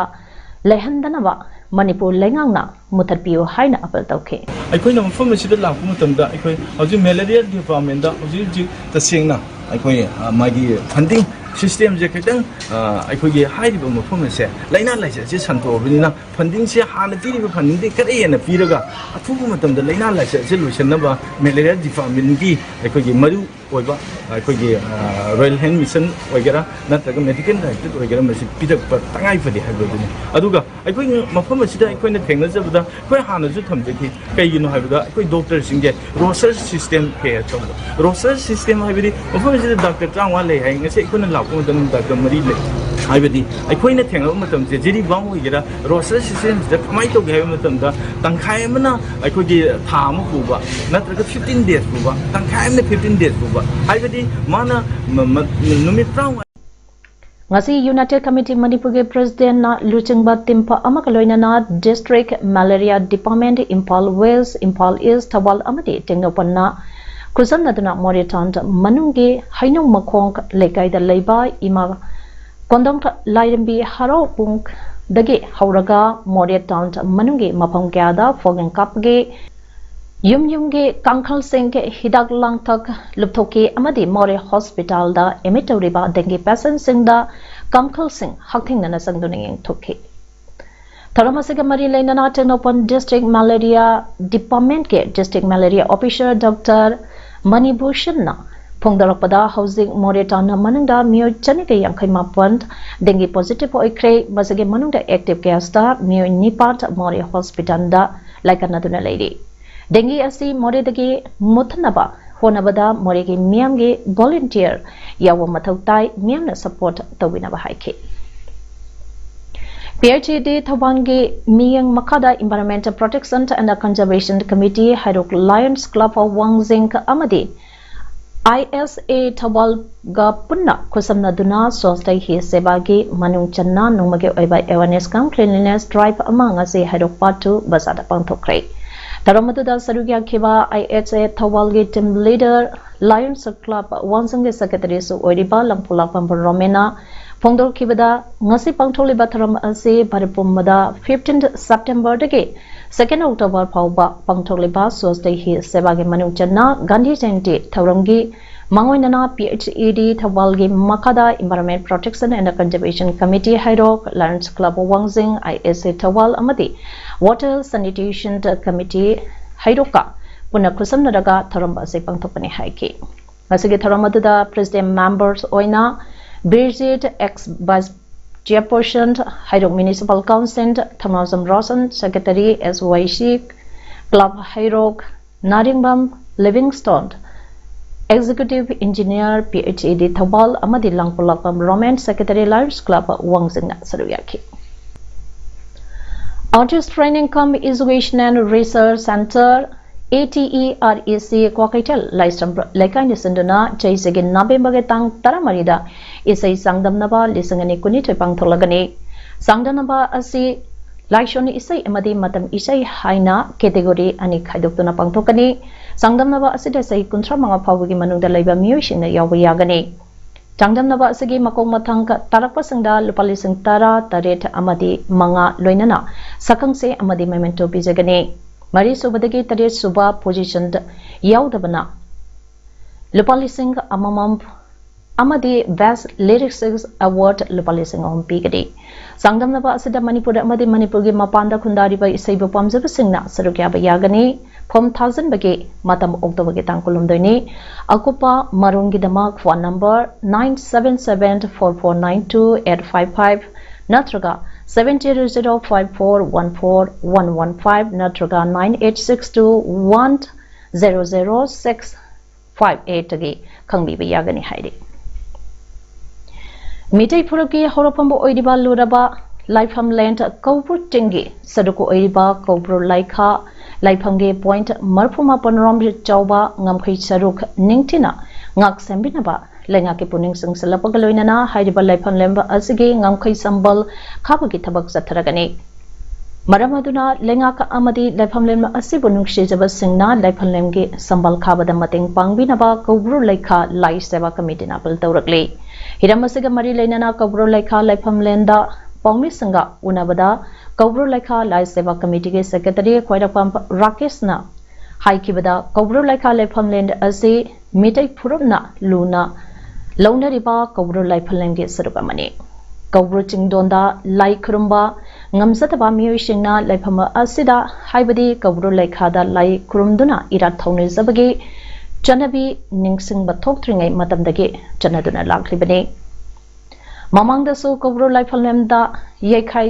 ꯂꯩꯍꯟꯗꯅꯕ ꯃꯅꯤꯄꯨꯔ ꯂꯩꯉꯥꯛꯅ ꯃꯨꯊꯠꯄꯤꯌꯨ ꯍꯥꯏꯅ appeal ꯇꯧꯈꯤ꯫ ꯑꯩꯈꯣꯏꯅ ꯃꯐꯝ ꯑꯁꯤꯗ ꯂꯥꯛꯄ ꯃꯇꯝꯗ ꯑꯩꯈꯣꯏ ꯍꯧꯖꯤꯛ malaria departmentꯇ ꯍꯧꯖꯤꯛ ꯍꯧꯖꯤꯛ ꯇꯁꯦꯡꯅ ꯑꯩꯈꯣꯏ, ꯑ, ꯃꯥꯒꯤ funding systemꯁꯦ ꯈꯤꯇꯪ, ꯑ, ꯑꯩꯈꯣꯏꯒꯤ ꯍꯥꯏꯔꯤꯕ ꯃꯐꯝ ꯑꯁꯦ ꯂꯥꯏꯅꯥ ꯂꯥꯏꯆꯠꯁꯦ ꯁꯟꯗꯣꯛꯑꯕꯅꯤꯅ fundingꯁꯦ ꯍꯥꯟꯅ ꯄꯤꯔꯤꯕ fundingꯗꯤ ꯈꯔ ꯍꯦꯟꯅ ꯄꯤꯔꯒ ꯑꯊꯨꯕ ꯃꯇꯝꯗ ꯂꯥꯏꯅꯥ ꯂꯥꯏꯆꯠꯁꯦ ꯂꯣꯏꯁꯤꯟꯅꯕ malaria departmentꯀꯤ ꯑꯩꯈꯣꯏꯒꯤ ꯃꯔꯨ ꯑꯣꯏꯕ ꯑꯩꯈꯣꯏꯒꯤ, ꯑ, Royal Health Mission ꯑꯣꯏꯒꯦꯔꯥ ꯅꯠꯇ꯭ꯔꯒ medical directorate ꯑꯣꯏꯒꯦꯔꯥ ꯃꯁꯤ ꯄꯤꯔꯛꯄ ꯇꯉꯥꯏ ꯐꯗꯦ ꯍꯥꯏꯕꯗꯨꯅꯤ꯫ ꯑꯗꯨꯒ ꯑꯩꯈꯣꯏ ꯃꯐꯝ ꯑꯁꯤꯗ ꯑꯩꯈꯣꯏꯅ ꯊꯦꯡꯅꯖꯕꯗ ꯑꯩꯈꯣꯏ ꯍꯥꯟꯅꯁꯨ ꯊꯝꯖꯈꯤ꯫ ꯀꯩꯒꯤꯅꯣ ꯍꯥꯏꯕꯗ ꯑꯩꯈꯣꯏ doctorꯁꯤꯡꯁꯦ roster system ꯀꯌꯥ ꯇꯧꯕ꯫ Roster system ꯍꯥꯏꯕꯗꯤ ꯃꯐꯝ ꯑꯁꯤꯗ doctor ꯇꯔꯥꯃꯉꯥ ꯂꯩ ꯍꯥꯏ, ꯉꯁꯤ ꯑꯩꯈꯣꯏꯅ ꯂꯥꯛꯄ ꯃꯇꯝꯗ doctor ꯃꯔꯤ ꯂꯩ꯫ ꯍꯥꯏꯕꯗꯤ ꯑꯩꯈꯣꯏꯅ ꯊꯦꯡꯅꯕ ꯃꯇꯝꯁꯦ ꯖꯤꯔꯤꯕꯥꯝ ꯑꯣꯏꯒꯦꯔꯥ roster systemꯁꯤꯗ ꯀꯃꯥꯏꯅ ꯇꯧꯒꯦ ꯍꯥꯏꯕ ꯃꯇꯝꯗ ꯇꯪꯈꯥꯏ ꯑꯃꯅ ꯑꯩꯈꯣꯏꯒꯤ ꯊꯥ ꯑꯃ ꯄꯨꯕ, ꯅꯠꯇ꯭ꯔꯒ fifteen days ꯄꯨꯕ, ꯇꯪꯈꯥꯏ ꯑꯃꯅ fifteen days ꯄꯨꯕ꯫ ꯍꯥꯏꯕꯗꯤ ꯃꯥꯅ ꯃ-, ꯃ-, ꯅꯨꯃꯤꯠ ꯇꯔꯥꯃꯉꯥ꯫ ꯉꯁꯤ United Committee ꯃꯅꯤꯄꯨꯔꯒꯤ Presidentꯅ ꯂꯨꯆꯤꯡꯕ team ꯑꯃꯒ ꯂꯣꯏꯅꯅ District Malaria Department, Imphal West, Imphal East, Thoubal ꯑꯃꯗꯤ ꯇꯦꯡꯅꯧꯄꯜꯅ ꯈꯨꯠꯁꯝꯅꯗꯨꯅ ꯃꯣꯔꯦ ꯇꯥꯎꯟ ꯃꯅꯨꯡꯒꯤ ꯍꯩꯅꯧ ꯃꯈꯣꯡ ꯂꯩꯀꯥꯏꯗ ꯂꯩꯕ ꯏꯃꯥ ꯀꯣꯟꯗꯣꯡ ꯂꯥꯏꯔꯦꯝꯕꯤ ꯍꯔꯥꯎ ꯄꯨꯡꯗꯒꯤ ꯍꯧꯔꯒ ꯃꯣꯔꯦ ꯇꯥꯎꯟ ꯃꯅꯨꯡꯒꯤ ꯃꯐꯝ ꯀꯌꯥꯗ ꯐꯣꯒꯤꯡ ꯀꯥꯞꯄꯒꯤ ꯌꯨꯝ ꯌꯨꯝꯒꯤ ꯀꯥꯡꯈꯜꯁꯤꯡ, ꯍꯤꯗꯥꯛ ꯂꯥꯡꯊꯛ ꯂꯨꯞꯊꯣꯛꯈꯤ ꯑꯃꯗꯤ ꯃꯣꯔꯦ ꯍꯣꯁꯄꯤꯇꯥꯜꯗ ꯑꯦꯗꯃꯤꯠ ꯇꯧꯔꯤꯕ ꯗꯦꯡꯒꯤ ꯄꯦꯁꯦꯟꯁꯤꯡꯗ ꯀꯥꯡꯈꯜꯁꯤꯡ ꯍꯛꯊꯦꯡꯅꯅ ꯆꯪꯗꯨꯅ ꯌꯦꯡꯊꯣꯛꯈꯤ꯫ ꯊꯧꯔꯝ ꯑꯁꯤꯒ ꯃꯔꯤ ꯂꯩꯅꯅ ꯇꯦꯡꯅꯧꯄꯜ ꯗꯤꯁꯇ꯭ꯔꯤꯛ ꯃꯦꯂꯦꯔꯤꯌꯥ ꯗꯤꯄꯥꯔꯠꯃꯦꯟꯠꯀꯤ ꯗꯤꯁꯇ꯭ꯔꯤꯛ ꯃꯦꯂꯦꯔꯤꯌꯥ ꯑꯣꯐꯤꯁꯔ ꯗꯣꯛꯇꯔ ꯃꯅꯤꯚꯨꯁꯟꯅ ꯐꯣꯡꯗꯣꯔꯛꯄꯗ, ꯍꯧꯖꯤꯛ ꯃꯣꯔꯦ ꯇꯥꯎꯟ ꯃꯅꯨꯡꯗ ꯃꯤꯑꯣꯏ ꯆꯅꯤꯒ ꯌꯥꯡꯈꯩ ꯃꯥꯄꯟ ꯗꯦꯡꯒꯤ ꯄꯣꯖꯤꯇꯤꯚ ꯑꯣꯏꯈ꯭ꯔꯦ꯫ ꯃꯁꯤꯒꯤ ꯃꯅꯨꯡꯗ ꯑꯦꯛꯇꯤꯚ ꯀꯦꯁꯇ ꯃꯤꯑꯣꯏ ꯅꯤꯄꯥꯟ ꯃꯣꯔꯦ ꯍꯣꯁꯄꯤꯇꯥꯜꯗ ꯂꯥꯏꯀꯠꯅꯗꯨꯅ ꯂꯩꯔꯤ꯫ ꯗꯦꯡꯒꯤ ꯑꯁꯤ ꯃꯣꯔꯦꯗꯒꯤ ꯃꯨꯠꯊꯅꯕ ꯍꯣꯠꯅꯕꯗ ꯃꯣꯔꯦꯒꯤ ꯃꯤꯌꯥꯝꯒꯤ ꯚꯣꯂꯨꯟꯇꯤꯌꯔ ꯌꯥꯎꯕ ꯃꯊꯧ ꯇꯥꯏ, ꯃꯤꯌꯥꯝꯅ ꯁꯄꯣꯔꯠ ꯇꯧꯕꯤꯅꯕ ꯍꯥꯏꯈꯤ꯫ ꯄꯤ ꯑꯩꯆ ꯏ ꯗꯤ ꯊꯧꯕꯥꯜꯒꯤ ꯃꯤꯠꯌꯦꯡ ꯃꯈꯥꯗ Environment Protection and Conservation Committee, Heirok Lions Club of ꯋꯥꯡꯖꯤꯡ ꯑꯃꯗꯤ ꯑꯥꯏ ꯑꯦꯁ ꯑꯦ ꯊꯧꯕꯥꯜꯒ ꯄꯨꯟꯅ ꯈꯨꯠꯁꯝꯅꯗꯨꯅ ꯁ꯭ꯋꯥꯁꯇ ꯍꯤ ꯁꯦꯕꯥꯒꯤ ꯃꯅꯨꯡ ꯆꯟꯅ ꯅꯣꯡꯃꯒꯤ ꯑꯣꯏꯕ awareness cum cleanliness drive ꯑꯃ ꯉꯁꯤ ꯍꯩꯔꯣꯛ Part two ꯕꯖꯥꯔꯗ ꯄꯥꯡꯊꯣꯛꯈ꯭ꯔꯦ꯫ ꯊꯧꯔꯝ ꯑꯗꯨꯗ ꯁꯔꯨꯛ ꯌꯥꯈꯤꯕ ꯑꯥꯏ ꯑꯦꯁ ꯑꯦ ꯊꯧꯕꯥꯜꯒꯤ team leader, Lions Club ꯋꯥꯡꯖꯤꯡꯒꯤ ꯁꯦꯀ꯭ꯔꯦꯇꯔꯤꯁꯨ ꯑꯣꯏꯔꯤꯕ ꯂꯪꯄꯣꯛꯂꯥꯛꯄꯝ ꯔꯣꯃꯦꯟꯅ ꯐꯣꯡꯗꯣꯛꯈꯤꯕꯗ, ꯉꯁꯤ ꯄꯥꯡꯊꯣꯛꯂꯤꯕ ꯊꯧꯔꯝ ꯑꯁꯤ ꯚꯥꯔꯠ ꯄꯨꯝꯕꯗ fifteen Septemberꯗꯒꯤ second October ꯐꯥꯎꯕ ꯄꯥꯡꯊꯣꯛꯂꯤꯕ ꯁ꯭ꯋꯥꯁꯇ ꯍꯤ ꯁꯦꯕꯥꯒꯤ ꯃꯅꯨꯡ ꯆꯟꯅ ꯒꯥꯟꯙꯤ ꯖꯌꯟꯇꯤ ꯊꯧꯔꯝꯒꯤ ꯃꯥꯡꯑꯣꯏꯅꯅ ꯄꯤ ꯑꯩꯆ ꯏ ꯗꯤ ꯊꯧꯕꯥꯜꯒꯤ ꯃꯈꯥꯗ Environment Protection and Conservation Committee Heirok, Lions Club ꯋꯥꯡꯖꯤꯡ, ꯑꯥꯏ ꯑꯦꯁ ꯑꯦ ꯊꯧꯕꯥꯜ ꯑꯃꯗꯤ Water Sanitation Committee ꯍꯩꯔꯣꯛꯀ ꯄꯨꯟꯅ ꯈꯨꯠꯁꯝꯅꯔꯒ ꯊꯧꯔꯝ ꯑꯁꯤ ꯄꯥꯡꯊꯣꯛꯄꯅꯤ ꯍꯥꯏꯈꯤ꯫ ꯉꯁꯤꯒꯤ ꯊꯧꯔꯝ ꯑꯗꯨꯗ president members ꯑꯣꯏꯅ ꯕꯤꯔꯖꯤꯠ, ex vice chairperson, ꯍꯩꯔꯣꯛ Municipal Council, ꯊꯧꯅꯥꯎꯖꯝ Roshan, secretary, S Y C, club Heirok, Naringbam Livingstone, executive engineer, P H E D Thoubal, ꯑꯃꯗꯤ Langpoklakpam Romen, secretary, Lions Club ꯋꯥꯡꯖꯤꯡꯅ ꯁꯔꯨꯛ ꯌꯥꯈꯤ꯫ Artist Training cum Education and Research Centre, A T E R E C, Kwakeithel ꯂꯥꯏꯁ꯭ꯔꯝ ꯂꯩꯀꯥꯏꯅ ꯁꯤꯟꯗꯨꯅ ꯆꯍꯤꯁꯤꯒꯤ ꯅꯕꯦꯝꯕꯔꯒꯤ ꯇꯥꯡ ꯇꯔꯥꯃꯔꯤꯗ ꯏꯁꯩ ꯆꯥꯡꯗꯝꯅꯕ ꯂꯤꯁꯤꯡ ꯑꯅꯤ ꯀꯨꯟꯅꯤꯊꯣꯏ ꯄꯥꯡꯊꯣꯛꯂꯒꯅꯤ꯫ ꯆꯥꯡꯗꯝꯅꯕ ꯑꯁꯤ ꯂꯥꯏꯁꯣꯟ ꯏꯁꯩ ꯑꯃꯗꯤ ꯃꯇꯝ ꯏꯁꯩ ꯍꯥꯏꯅ category ꯑꯅꯤ ꯈꯥꯏꯗꯣꯛꯇꯨꯅ ꯄꯥꯡꯊꯣꯛꯀꯅꯤ꯫ ꯆꯥꯡꯗꯝꯅꯕ ꯑꯁꯤꯗ ꯆꯍꯤ ꯀꯨꯟꯊ꯭ꯔꯥ ꯃꯉꯥ ꯐꯥꯎꯕꯒꯤ ꯃꯅꯨꯡꯗ ꯂꯩꯕ ꯃꯤꯑꯣꯏꯁꯤꯡꯅ ꯌꯥꯎꯕ ꯌꯥꯒꯅꯤ꯫ ꯆꯥꯡꯗꯝꯅꯕ ꯑꯁꯤꯒꯤ ꯃꯈꯣꯡ ꯃꯊꯪ ꯇꯥꯔꯛꯄꯁꯤꯡꯗ ꯂꯨꯄꯥ ꯂꯤꯁꯤꯡ ꯇꯔꯥ, ꯇꯔꯦꯠ ꯑꯃꯗꯤ ꯃꯉꯥ ꯂꯣꯏꯅꯅ ꯁꯛꯈꯪꯁꯦ ꯑꯃꯗꯤ memento ꯄꯤꯖꯒꯅꯤ꯫ ꯃꯔꯤ ꯁꯨꯕꯗꯒꯤ ꯇꯔꯦꯠ ꯁꯨꯕ position ꯗ ꯌꯥꯎꯗꯕꯅ ꯂꯨꯄꯥ ꯂꯤꯁꯤꯡ ꯑꯃꯃꯝ ꯑꯃꯗꯤ Best Lyricist Award ꯂꯨꯄꯥ ꯂꯤꯁꯤꯡ ꯑꯍꯨꯝ ꯄꯤꯒꯅꯤ꯫ ꯆꯥꯡꯗꯝꯅꯕ ꯑꯁꯤꯗ ꯃꯅꯤꯄꯨꯔ ꯑꯃꯗꯤ ꯃꯅꯤꯄꯨꯔꯒꯤ ꯃꯄꯥꯟꯗ ꯈꯨꯟꯗꯥꯔꯤꯕ ꯏꯁꯩꯕꯨ ꯄꯥꯝꯖꯕꯁꯤꯡꯅ ꯁꯔꯨꯛ ꯌꯥꯕ ꯌꯥꯒꯅꯤ꯫ Form ꯊꯥꯖꯤꯟꯕꯒꯤ ꯃꯇꯝ ꯑꯣꯛꯇꯣꯕꯔꯒꯤ ꯇꯥꯡ ꯀꯨꯟꯍꯨꯝꯗꯣꯏꯅꯤ꯫ ꯑꯀꯨꯞꯄ ꯃꯔꯣꯜꯒꯤꯗꯃꯛ phone number nine seven seven four four nine two eight five five ꯅꯠꯇ꯭ꯔꯒ seven zero zero five four one four one one five ꯅꯠꯇ꯭ꯔꯒ nine eight six two one zero zero six five eight ꯇꯒꯤ ꯈꯪꯕꯤꯕ ꯌꯥꯒꯅꯤ ꯍꯥꯏꯔꯤ꯫ ꯃꯤꯇꯩ ꯐꯨꯔꯨꯞꯀꯤ ꯍꯧꯔꯛꯐꯝꯕꯨ ꯑꯣꯏꯔꯤꯕ ꯂꯨꯔꯕ ꯂꯥꯏꯐꯝꯂꯦꯟ ꯀꯧꯕ꯭ꯔꯨ ꯆꯤꯡꯒꯤ ꯁꯔꯨꯛ ꯑꯣꯏꯔꯤꯕ ꯀꯧꯕ꯭ꯔꯨ ꯂꯩꯈꯥ ꯂꯥꯏꯐꯝꯒꯤ point ꯃꯔꯤꯐꯨ ꯃꯥꯄꯟ ꯔꯣꯝ ꯆꯥꯎꯕ ꯉꯝꯈꯩ ꯁꯔꯨꯛ ꯅꯤꯡꯊꯤꯅ ꯉꯥꯛ ꯁꯦꯟꯕꯤꯅꯕ ꯂꯩꯉꯥꯛꯀꯤ ꯄꯨꯛꯅꯤꯡ ꯆꯤꯡꯁꯤꯜꯂꯛꯄꯒ ꯂꯣꯏꯅꯅ ꯍꯥꯏꯔꯤꯕ ꯂꯥꯏꯐꯝꯂꯦꯟ ꯑꯁꯤꯒꯤ ꯉꯝꯈꯩ ꯁꯝꯕꯜ ꯈꯥꯕꯒꯤ ꯊꯕꯛ ꯆꯠꯊꯔꯒꯅꯤ꯫ ꯃꯔꯝ ꯑꯗꯨꯅ ꯂꯩꯉꯥꯛ ꯑꯃꯗꯤ ꯂꯥꯏꯐꯝꯂꯦꯟ ꯑꯁꯤꯕꯨ ꯅꯨꯡꯁꯤꯖꯕꯁꯤꯡꯅ ꯂꯥꯏꯐꯝꯂꯦꯟꯒꯤ ꯁꯝꯕꯜ ꯈꯥꯕꯗ ꯃꯇꯦꯡ ꯄꯥꯡꯕꯤꯅꯕ ꯀꯧꯕ꯭ꯔꯨ ꯂꯩꯈꯥ ꯂꯥꯏ ꯁꯦꯕꯥ ꯀꯃꯤꯇꯤꯅ appeal ꯇꯧꯔꯛꯂꯤ꯫ ꯍꯤꯔꯝ ꯑꯁꯤꯒ ꯃꯔꯤ ꯂꯩꯅꯅ ꯀꯧꯕ꯭ꯔꯨ ꯂꯩꯈꯥ ꯂꯥꯏꯐꯝꯂꯦꯟꯗ ꯄꯥꯎꯃꯤꯁꯤꯡꯒ ꯎꯅꯕꯗ ꯀꯧꯕ꯭ꯔꯨ ꯂꯩꯈꯥ ꯂꯥꯏ ꯁꯦꯕꯥ ꯀꯃꯤꯇꯤꯒꯤ secretary ꯈ꯭ꯋꯥꯏꯔꯥꯛꯄꯝ ꯔꯥꯀꯦꯁꯅ ꯍꯥꯏꯈꯤꯕꯗ, ꯀꯧꯕ꯭ꯔꯨ ꯂꯩꯈꯥ ꯂꯥꯏꯐꯝꯂꯦꯟ ꯑꯁꯤ ꯃꯤꯇꯩ ꯐꯨꯔꯨꯞꯅ ꯂꯨꯅ ꯂꯧꯅꯔꯤꯕ ꯀꯧꯕ꯭ꯔꯨ ꯂꯥꯏꯐꯝꯂꯦꯟꯒꯤ ꯁꯔꯨꯛ ꯑꯃꯅꯤ꯫ ꯀꯧꯕ꯭ꯔꯨ ꯆꯤꯡꯗꯣꯟꯗ ꯂꯥꯏ ꯈꯨꯔꯨꯝꯕ ꯉꯝꯖꯗꯕ ꯃꯤꯑꯣꯏꯁꯤꯡꯅ ꯂꯥꯏꯐꯝ ꯑꯁꯤꯗ, ꯍꯥꯏꯕꯗꯤ ꯀꯧꯕ꯭ꯔꯨ ꯂꯩꯈꯥꯗ ꯂꯥꯏ ꯈꯨꯔꯨꯝꯗꯨꯅ ꯏꯔꯥꯠ ꯊꯧꯅꯤꯖꯕꯒꯤ ꯆꯠꯅꯕꯤ ꯅꯤꯡꯁꯤꯡꯕ ꯊꯣꯛꯇ꯭ꯔꯤꯉꯩ ꯃꯇꯝꯗꯒꯤ ꯆꯠꯅꯗꯨꯅ ꯂꯥꯛꯂꯤꯕꯅꯤ꯫ ꯃꯃꯥꯡꯗꯁꯨ ꯀꯧꯕ꯭ꯔꯨ ꯂꯥꯏꯐꯝꯂꯦꯟꯗ ꯌꯩꯈꯥꯏ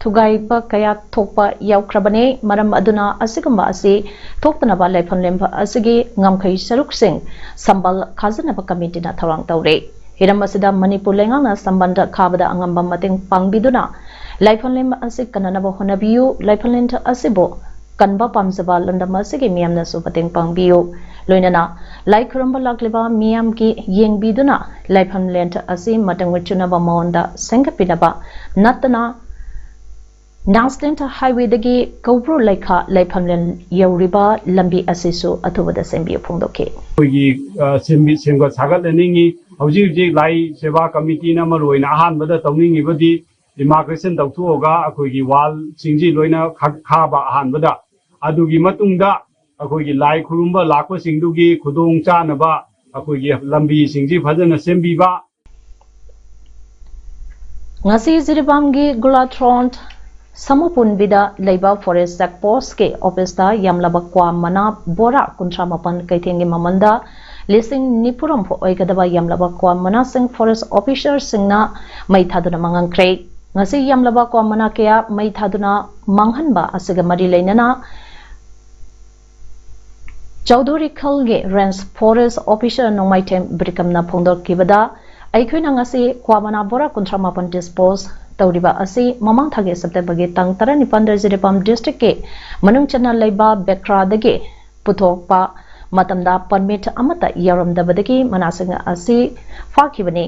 ꯊꯨꯒꯥꯏꯕ ꯀꯌꯥ ꯊꯣꯛꯄ ꯌꯥꯎꯈ꯭ꯔꯕꯅꯤ꯫ ꯃꯔꯝ ꯑꯗꯨꯅ ꯑꯁꯤꯒꯨꯝꯕ ꯑꯁꯤ ꯊꯣꯛꯇꯅꯕ ꯂꯥꯏꯐꯝꯂꯦꯟ ꯑꯁꯤꯒꯤ ꯉꯝꯈꯩ ꯁꯔꯨꯛꯁꯤꯡ ꯁꯝꯕꯜ ꯈꯥꯖꯤꯟꯅꯕ ꯀꯃꯤꯇꯤꯅ ꯊꯧꯔꯥꯡ ꯇꯧꯔꯤ꯫ ꯍꯤꯔꯝ ꯑꯁꯤꯗ ꯃꯅꯤꯄꯨꯔ ꯂꯩꯉꯥꯛꯅ ꯁꯝꯕꯜ ꯈꯥꯕꯗ ꯑꯉꯝꯕ ꯃꯇꯦꯡ ꯄꯥꯡꯕꯤꯗꯨꯅ ꯂꯥꯏꯐꯝꯂꯦꯟ ꯑꯁꯤ ꯀꯟꯅꯅꯕ ꯍꯣꯠꯅꯕꯤꯌꯨ꯫ ꯂꯥꯏꯐꯝꯂꯦꯟ ꯑꯁꯤꯕꯨ ꯀꯟꯕ ꯄꯥꯝꯖꯕ ꯂꯝꯗꯝ ꯑꯁꯤꯒꯤ ꯃꯤꯌꯥꯝꯅꯁꯨ ꯃꯇꯦꯡ ꯄꯥꯡꯕꯤꯌꯨ꯫ ꯂꯣꯏꯅꯅ ꯂꯥꯏ ꯈꯨꯔꯨꯝꯕ ꯂꯥꯛꯂꯤꯕ ꯃꯤꯌꯥꯝꯒꯤ ꯌꯦꯡꯕꯤꯗꯨꯅ ꯂꯥꯏꯐꯝꯂꯦꯟ ꯑꯁꯤ ꯃꯇꯝꯒ ꯆꯨꯅꯕ ꯃꯑꯣꯡꯗ ꯁꯦꯝꯒꯠꯄꯤꯅꯕ ꯅꯠꯇꯅ National Highway ꯗꯒꯤ ꯀꯧꯕ꯭ꯔꯨ ꯂꯩꯈꯥ ꯂꯥꯏꯐꯝꯂꯦꯟ ꯌꯧꯔꯤꯕ ꯂꯝꯕꯤ ꯑꯁꯤꯁꯨ ꯑꯊꯨꯕꯗ ꯁꯦꯝꯕꯤꯌꯨ ꯐꯣꯡꯗꯣꯛꯈꯤ꯫ ꯑꯩꯈꯣꯏꯒꯤ ꯑ, ꯁꯦꯝꯕꯤ- ꯁꯦꯝꯒꯠ ꯁꯥꯒꯠꯍꯟꯅꯤꯡꯉꯤ꯫ ꯍꯧꯖꯤꯛ ꯍꯧꯖꯤꯛ ꯂꯥꯏ ꯁꯦꯕꯥ ꯀꯃꯤꯇꯤꯅ ꯃꯔꯨ ꯑꯣꯏꯅ ꯑꯍꯥꯟꯕꯗ ꯇꯧꯅꯤꯡꯉꯤꯕꯗꯤ demarcation ꯇꯧꯊꯣꯛꯑꯒ ꯑꯩꯈꯣꯏꯒꯤ wallꯁꯤꯡꯁꯤ ꯂꯣꯏꯅ ꯈꯥ-, ꯈꯥꯕ ꯑꯍꯥꯟꯕꯗ꯫ ꯑꯗꯨꯒꯤ ꯃꯇꯨꯡꯗ ꯑꯩꯈꯣꯏꯒꯤ ꯂꯥꯏ ꯈꯨꯔꯨꯝꯕ ꯂꯥꯛꯄꯁꯤꯡꯗꯨꯒꯤ ꯈꯨꯗꯣꯡ ꯆꯥꯅꯕ ꯑꯩꯈꯣꯏꯒꯤ ꯂꯝꯕꯤꯁꯤꯡꯁꯤ ꯐꯖꯅ ꯁꯦꯝꯕꯤꯕ꯫ ꯉꯁꯤ ꯖꯤꯔꯤꯕꯥꯝꯒꯤ ꯒꯨꯂꯥꯊ꯭ꯔꯣꯟ ꯁꯃꯨꯄꯨꯟꯕꯤꯗ ꯂꯩꯕ forest check postꯀꯤ officeꯇ ꯌꯥꯝꯂꯕ ꯀ꯭ꯋꯥ ꯃꯅꯥ ꯕꯣꯔꯥ ꯀꯨꯟꯊ꯭ꯔꯥ ꯃꯥꯄꯟ ꯀꯩꯊꯦꯜꯒꯤ ꯃꯃꯜꯗ ꯂꯤꯁꯤꯡ ꯅꯤꯐꯨ ꯔꯣꯝ ꯑꯣꯏꯒꯗꯕ ꯌꯥꯝꯂꯕ ꯀ꯭ꯋꯥ ꯃꯅꯥꯁꯤꯡ forest officerꯁꯤꯡꯅ ꯃꯩ ꯊꯥꯗꯨꯅ ꯃꯥꯡꯍꯟꯈ꯭ꯔꯦ꯫ ꯉꯁꯤ ꯌꯥꯝꯂꯕ ꯀ꯭ꯋꯥ ꯃꯅꯥ ꯀꯌꯥ ꯃꯩ ꯊꯥꯗꯨꯅ ꯃꯥꯡꯍꯟꯕ ꯑꯁꯤꯒ ꯃꯔꯤ ꯂꯩꯅꯅ ꯆꯧꯗꯨꯔꯤꯈꯜꯒꯤ range forest officer ꯅꯣꯡꯃꯥꯏꯊꯦꯝ ꯕ꯭ꯔꯤꯀꯝꯅ ꯐꯣꯡꯗꯣꯛꯈꯤꯕꯗ, ꯑꯩꯈꯣꯏꯅ ꯉꯁꯤ ꯀ꯭ꯋꯥ ꯃꯅꯥ ꯕꯣꯔꯥ ꯀꯨꯟꯊ꯭ꯔꯥ ꯃꯥꯄꯟ dispose ꯇꯧꯔꯤꯕ ꯑꯁꯤ ꯃꯃꯥꯡ ꯊꯥꯒꯤ Septemberꯒꯤ ꯇꯥꯡ ꯇꯔꯥꯅꯤꯄꯥꯟꯗ ꯖꯤꯔꯤꯕꯥꯝ districtꯀꯤ ꯃꯅꯨꯡ ꯆꯟꯅ ꯂꯩꯕ ꯕꯦꯀ꯭ꯔꯥꯗꯒꯤ ꯄꯨꯊꯣꯛꯄ ꯃꯇꯝꯗ permit ꯑꯃꯠꯇ ꯌꯥꯎꯔꯝꯗꯕꯗꯒꯤ ꯃꯅꯥꯁꯤꯡ ꯑꯁꯤ ꯐꯥꯈꯤꯕꯅꯤ꯫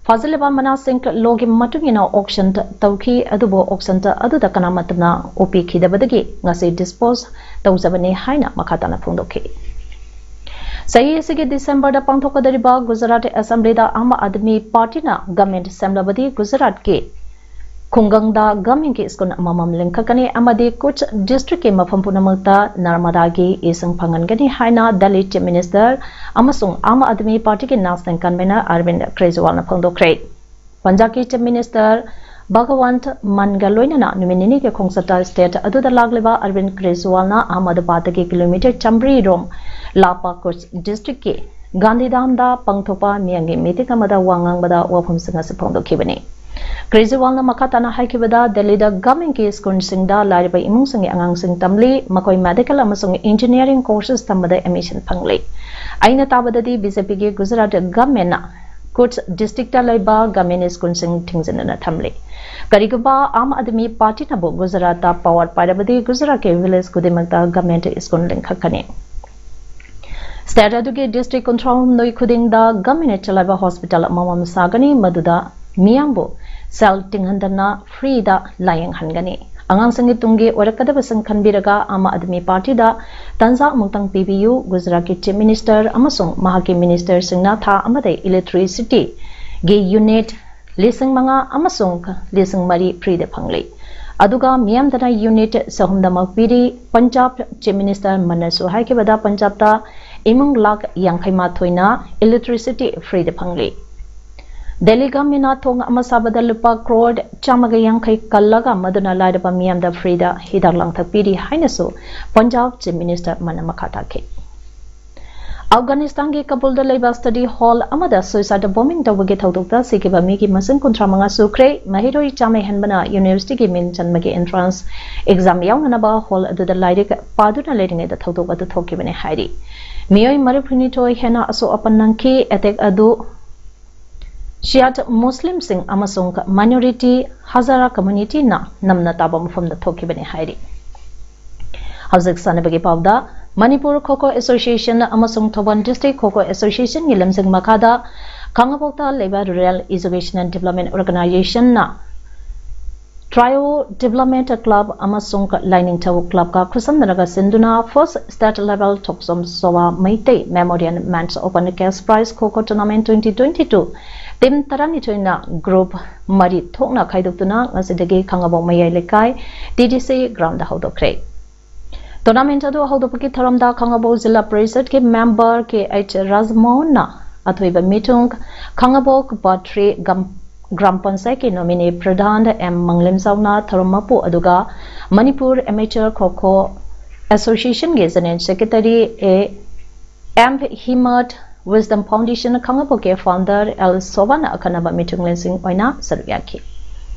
ꯐꯥꯖꯤꯜꯂꯕ ꯃꯅꯥꯁꯤꯡ lawꯒꯤ ꯃꯇꯨꯡ ꯏꯟꯅ auction ꯇꯧꯈꯤ, ꯑꯗꯨꯕꯨ auction ꯑꯗꯨꯗ ꯀꯅꯥꯃꯠꯇꯅ ꯑꯣꯄꯤꯈꯤꯗꯕꯗꯒꯤ ꯉꯁꯤ dispose ꯇꯧꯖꯕꯅꯤ ꯍꯥꯏꯅ ꯃꯈꯥ ꯇꯥꯅ ꯐꯣꯡꯗꯣꯛꯈꯤ꯫ ꯆꯍꯤ ꯑꯁꯤꯒꯤ Decemberꯗ ꯄꯥꯡꯊꯣꯛꯀꯗꯧꯔꯤꯕ ꯒꯨꯖꯔꯥꯠ Assemblyꯗ ꯑꯥꯝ ꯑꯥꯗꯃꯤ ꯄꯥꯔꯇꯤꯅ government ꯁꯦꯝꯂꯕꯗꯤ ꯒꯨꯖꯔꯥꯠꯀꯤ ꯈꯨꯡꯒꯪꯗ governmentꯀꯤ school ꯑꯃꯃꯝ ꯂꯤꯡꯈꯠꯀꯅꯤ ꯑꯃꯗꯤ ꯀꯨꯆ districtꯀꯤ ꯃꯐꯝ ꯄꯨꯝꯅꯃꯛꯇ ꯅꯔꯃꯗꯥꯒꯤ ꯏꯁꯤꯡ ꯐꯪꯍꯟꯒꯅꯤ ꯍꯥꯏꯅ Delhi Chief Minister ꯑꯃꯁꯨꯡ ꯑꯥꯝ ꯑꯥꯗꯃꯤ ꯄꯥꯔꯇꯤꯒꯤ national convener ꯑꯔꯕꯤꯟꯗ ꯀ꯭ꯔꯦꯖꯤꯋꯥꯜꯅ ꯐꯣꯡꯗꯣꯛꯈ꯭ꯔꯦ꯫ ꯄꯟꯖꯥꯕꯀꯤ Chief Minister Bhagwant ꯃꯥꯟꯒ ꯂꯣꯏꯅꯅ ꯅꯨꯃꯤꯠ ꯅꯤꯅꯤꯒꯤ ꯈꯣꯡꯆꯠꯇ state ꯑꯗꯨꯗ ꯂꯥꯛꯂꯤꯕ ꯑꯔꯕꯤꯟꯗ ꯀ꯭ꯔꯦꯖꯤꯋꯥꯜꯅ ꯑꯍꯃꯗꯕꯥꯗꯇꯒꯤ kilometre ꯆꯥꯃꯔꯤ ꯔꯣꯝ ꯂꯥꯞꯄ ꯀꯨꯆ districtꯀꯤ ꯒꯥꯟꯙꯤꯙꯥꯝꯗ ꯄꯥꯡꯊꯣꯛꯄ ꯃꯤꯌꯥꯝꯒꯤ meeting ꯑꯃꯗ ꯋꯥ ꯉꯥꯡꯕꯗ ꯋꯥꯐꯝꯁꯤꯡ ꯑꯁꯤ ꯐꯣꯡꯗꯣꯛꯈꯤꯕꯅꯤ꯫ ꯀ꯭ꯔꯦꯖꯤꯋꯥꯜꯅ ꯃꯈꯥ ꯇꯥꯅ ꯍꯥꯏꯈꯤꯕꯗ, ꯗꯦꯜꯂꯤꯗ governmentꯀꯤ schoolꯁꯤꯡꯗ ꯂꯥꯏꯔꯕ ꯏꯃꯨꯡꯁꯤꯡꯒꯤ ꯑꯉꯥꯡꯁꯤꯡ ꯇꯝꯂꯤ, ꯃꯈꯣꯏ medical ꯑꯃꯁꯨꯡ engineering courses ꯇꯝꯕꯗ admission ꯐꯪꯂꯤ꯫ ꯑꯩꯅ ꯇꯥꯕꯗꯗꯤ BJPꯒꯤ ꯒꯨꯖꯔꯥꯠ governmentꯅ ꯀꯨꯆ districtꯇ ꯂꯩꯕ government schoolꯁꯤꯡ ꯊꯤꯡꯖꯤꯟꯗꯨꯅ ꯊꯝꯂꯤ꯫ ꯀꯔꯤꯒꯨꯝꯕ ꯑꯥꯝ ꯑꯥꯗꯃꯤ ꯄꯥꯔꯇꯤꯅꯕꯨ ꯒꯨꯖꯔꯥꯠꯇ power ꯄꯥꯏꯔꯕꯗꯤ ꯒꯨꯖꯔꯥꯠꯀꯤ village ꯈꯨꯗꯤꯡꯃꯛꯇ government school ꯂꯤꯡꯈꯠꯀꯅꯤ꯫ State ꯑꯗꯨꯒꯤ district ꯀꯨꯟꯊ꯭ꯔꯥꯍꯨꯝꯗꯣꯏ ꯈꯨꯗꯤꯡꯗ governmentꯅ ꯆꯂꯥꯏꯕ hospital ꯑꯃꯃꯝ ꯁꯥꯒꯅꯤ, ꯃꯗꯨꯗ ꯃꯤꯌꯥꯝꯕꯨ ꯁꯦꯜ ꯇꯤꯡꯍꯟꯗꯅ freeꯗ ꯂꯥꯌꯦꯡꯍꯟꯒꯅꯤ꯫ ꯑꯉꯥꯡꯁꯤꯡꯒꯤ ꯇꯨꯡꯒꯤ ꯑꯣꯏꯔꯛꯀꯗꯕꯁꯤꯡ ꯈꯟꯕꯤꯔꯒ ꯑꯥꯝ ꯑꯥꯗꯃꯤ ꯄꯥꯔꯇꯤꯗ ꯇꯥꯟꯖꯥ ꯑꯃꯨꯛꯇꯪ ꯄꯤꯕꯤꯌꯨ꯫ ꯒꯨꯖꯔꯥꯠꯀꯤ ꯆꯤꯐ ꯃꯤꯅꯤꯁꯇꯔ ꯑꯃꯁꯨꯡ ꯃꯍꯥꯛꯀꯤ ꯃꯤꯅꯤꯁꯇꯔꯁꯤꯡꯅ ꯊꯥ ꯑꯃꯗ ꯏꯂꯦꯛꯇ꯭ꯔꯤꯁꯤꯇꯤꯒꯤ ꯌꯨꯅꯤꯠ ꯂꯤꯁꯤꯡ ꯃꯉꯥ ꯑꯃꯁꯨꯡ ꯂꯤꯁꯤꯡ ꯃꯔꯤ ꯐ꯭ꯔꯤꯗ ꯐꯪꯂꯤ꯫ ꯑꯗꯨꯒ ꯃꯤꯌꯥꯝꯗꯅ ꯌꯨꯅꯤꯠ ꯆꯍꯨꯝꯗꯃꯛ ꯄꯤꯔꯤ꯫ ꯄꯟꯖꯥꯕ ꯆꯤꯐ ꯃꯤꯅꯤꯁꯇꯔ ꯃꯟꯅꯁꯨ ꯍꯥꯏꯈꯤꯕꯗ ꯄꯟꯖꯥꯕꯇ ꯏꯃꯨꯡ ꯂꯥꯈ ꯌꯥꯡꯈꯩ ꯃꯥꯊꯣꯏꯅ ꯏꯂꯦꯛꯇ꯭ꯔꯤꯁꯤꯇꯤ ꯐ꯭ꯔꯤꯗ ꯐꯪꯂꯤ꯫ ꯗꯦꯜꯂꯤ ꯒꯚꯔꯟꯃꯦꯟꯠꯅ ꯊꯣꯡ ꯑꯃ ꯁꯥꯕꯗ ꯂꯨꯄꯥ ꯀ꯭ꯔꯣꯔ ꯆꯥꯝꯃꯒ ꯌꯥꯡꯈꯩ ꯀꯜꯂꯒ ꯃꯗꯨꯅ ꯂꯥꯏꯔꯕ ꯃꯤꯌꯥꯝꯗ ꯐ꯭ꯔꯤꯗ ꯍꯤꯗꯥꯛ ꯂꯥꯡꯊꯛ ꯄꯤꯔꯤ ꯍꯥꯏꯅꯁꯨ ꯄꯟꯖꯥꯕ ꯆꯤꯐ ꯃꯤꯅꯤꯁꯇꯔ ꯃꯟꯅ ꯃꯈꯥ ꯇꯥꯈꯤ꯫ ꯑꯐꯒꯥꯅꯤꯁꯇꯥꯟꯒꯤ ꯀꯕꯨꯜꯗ ꯂꯩꯕ ꯁ꯭ꯇꯗꯤ ꯍꯣꯜ ꯑꯃꯗ ꯁꯨꯏꯁꯥꯏꯗ ꯕꯣꯝꯕꯤꯡ ꯇꯧꯕꯒꯤ ꯊꯧꯗꯣꯛꯇ ꯁꯤꯈꯤꯕ ꯃꯤꯒꯤ ꯃꯁꯤꯡ ꯀꯨꯟꯊ꯭ꯔꯥ ꯃꯉꯥ ꯁꯨꯈ꯭ꯔꯦ꯫ ꯃꯍꯩꯔꯣꯏ ꯆꯥꯝꯃ ꯍꯦꯟꯕꯅ ꯌꯨꯅꯤꯚꯔꯁꯤꯇꯤꯒꯤ ꯃꯤꯡ ꯆꯟꯕꯒꯤ ꯑꯦꯟꯇ꯭ꯔꯥꯟꯁ ꯑꯦꯛꯖꯥꯝ ꯌꯥꯎꯅꯅꯕ ꯍꯣꯜ ꯑꯗꯨꯗ ꯂꯥꯏꯔꯤꯛ ꯄꯥꯗꯨꯅ ꯂꯩꯔꯤꯉꯩꯗ ꯊꯧꯗꯣꯛ ꯑꯗꯨ ꯊꯣꯛꯈꯤꯕꯅꯤ ꯍꯥꯏꯔꯤ꯫ ꯃꯤꯑꯣꯏ ꯃꯔꯤꯐꯨꯅꯤꯊꯣꯏ ꯍꯦꯟꯅ ꯑꯁꯣꯛ ꯑꯄꯟ ꯅꯪꯈꯤ꯫ ꯑꯦꯇꯦꯛ ꯑꯗꯨ ꯁꯤꯌꯥꯠ ꯃꯨꯁꯂꯤꯝꯁꯤꯡ ꯑꯃꯁꯨꯡ ꯃꯥꯏꯅꯣꯔꯤꯇꯤ ꯍꯖꯥꯔꯥ ꯀꯝꯃ꯭ꯌꯨꯅꯤꯇꯤꯅ ꯅꯝꯅ ꯇꯥꯕ ꯃꯐꯝꯗ ꯊꯣꯛꯈꯤꯕꯅꯤ ꯍꯥꯏꯔꯤ꯫ ꯍꯧꯖꯤꯛ ꯁꯥꯟꯅꯕꯒꯤ ꯄꯥꯎꯗ, ꯃꯅꯤꯄꯨꯔ ꯈꯣꯈꯣ ꯑꯦꯁꯣꯁꯤꯌꯦꯁꯟ ꯑꯃꯁꯨꯡ ꯊꯧꯕꯥꯜ ꯗꯤꯁꯇ꯭ꯔꯤꯛ ꯈꯣꯈꯣ ꯑꯦꯁꯣꯁꯤꯌꯦꯁꯟꯒꯤ ꯂꯝꯖꯤꯡ ꯃꯈꯥꯗ ꯈꯥꯉꯕꯣꯛꯇ ꯂꯩꯕ ꯔꯨꯔꯦꯜ ꯏꯖꯨꯀꯦꯁꯅꯦꯜ ꯗꯤꯕ꯭ꯂꯞꯃꯦꯟ ꯑꯣꯔꯒꯅꯥꯏꯖꯦꯁꯟꯅ ꯇ꯭ꯔꯥꯏꯑꯣ ꯗꯤꯕ꯭ꯂꯞꯃꯦꯟꯠ ꯀ꯭ꯂꯕ ꯑꯃꯁꯨꯡ ꯂꯥꯏꯅꯤꯡꯊꯧ ꯀ꯭ꯂꯕꯀ ꯈꯨꯠꯁꯝꯅꯔꯒ ꯁꯤꯟꯗꯨꯅ first state level Thokchom Sobha Meitei memorial men's open cash prize kho kho tournament twenty twenty two team ꯇꯔꯥꯅꯤꯊꯣꯏꯅ ꯒ꯭ꯔꯨꯞ ꯃꯔꯤ ꯊꯣꯛꯅ ꯈꯥꯏꯗꯣꯛꯇꯨꯅ ꯉꯁꯤꯗꯒꯤ ꯈꯥꯉꯕꯣꯛ ꯃꯌꯥꯏ ꯂꯩꯀꯥꯏ ꯇꯤ ꯗꯤ ꯁꯤ ꯒ꯭ꯔꯥꯎꯟꯗ ꯍꯧꯗꯣꯛꯈ꯭ꯔꯦ꯫ ꯇꯣꯔꯅꯥꯃꯦꯟꯠ ꯑꯗꯨ ꯍꯧꯗꯣꯛꯄꯒꯤ ꯊꯧꯔꯝꯗ ꯈꯥꯉꯕꯣꯛ ꯖꯤꯂꯥ ꯄꯔꯤꯁꯗꯀꯤ ꯃꯦꯝꯕꯔ ꯀꯦ ꯑꯩꯆ ꯔꯥꯖꯃꯣꯍꯟꯅ ꯑꯊꯣꯏꯕ ꯃꯤꯊꯨꯡ, ꯈꯥꯉꯕꯣꯛ ꯄꯥꯠ ꯊ꯭ꯔꯤ ꯒꯝ-, ꯒ꯭ꯔꯥꯝ ꯄꯟꯆꯥꯌꯠꯀꯤ ꯅꯣꯃꯤꯅꯤ ꯄ꯭ꯔꯙꯥꯟ ꯑꯦꯝ ꯃꯪꯂꯦꯝꯆꯥꯎꯅ ꯊꯧꯔꯝ ꯃꯄꯨ ꯑꯗꯨꯒ ꯃꯅꯤꯄꯨꯔ ꯑꯦꯃꯦꯆꯔ ꯈꯣꯈꯣ ꯑꯦꯁꯣꯁꯤꯌꯦꯁꯟꯒꯤ general secretary A M Himat, wisdom foundation ꯈꯥꯉꯕꯣꯛꯀꯤ ꯐꯥꯎꯟꯗꯔ ꯑꯦꯜ ꯁꯣꯚꯥꯅ ꯑꯈꯟꯅꯕ ꯃꯤꯊꯨꯡꯂꯦꯟꯁꯤꯡ ꯑꯣꯏꯅ ꯁꯔꯨꯛ ꯌꯥꯈꯤ꯫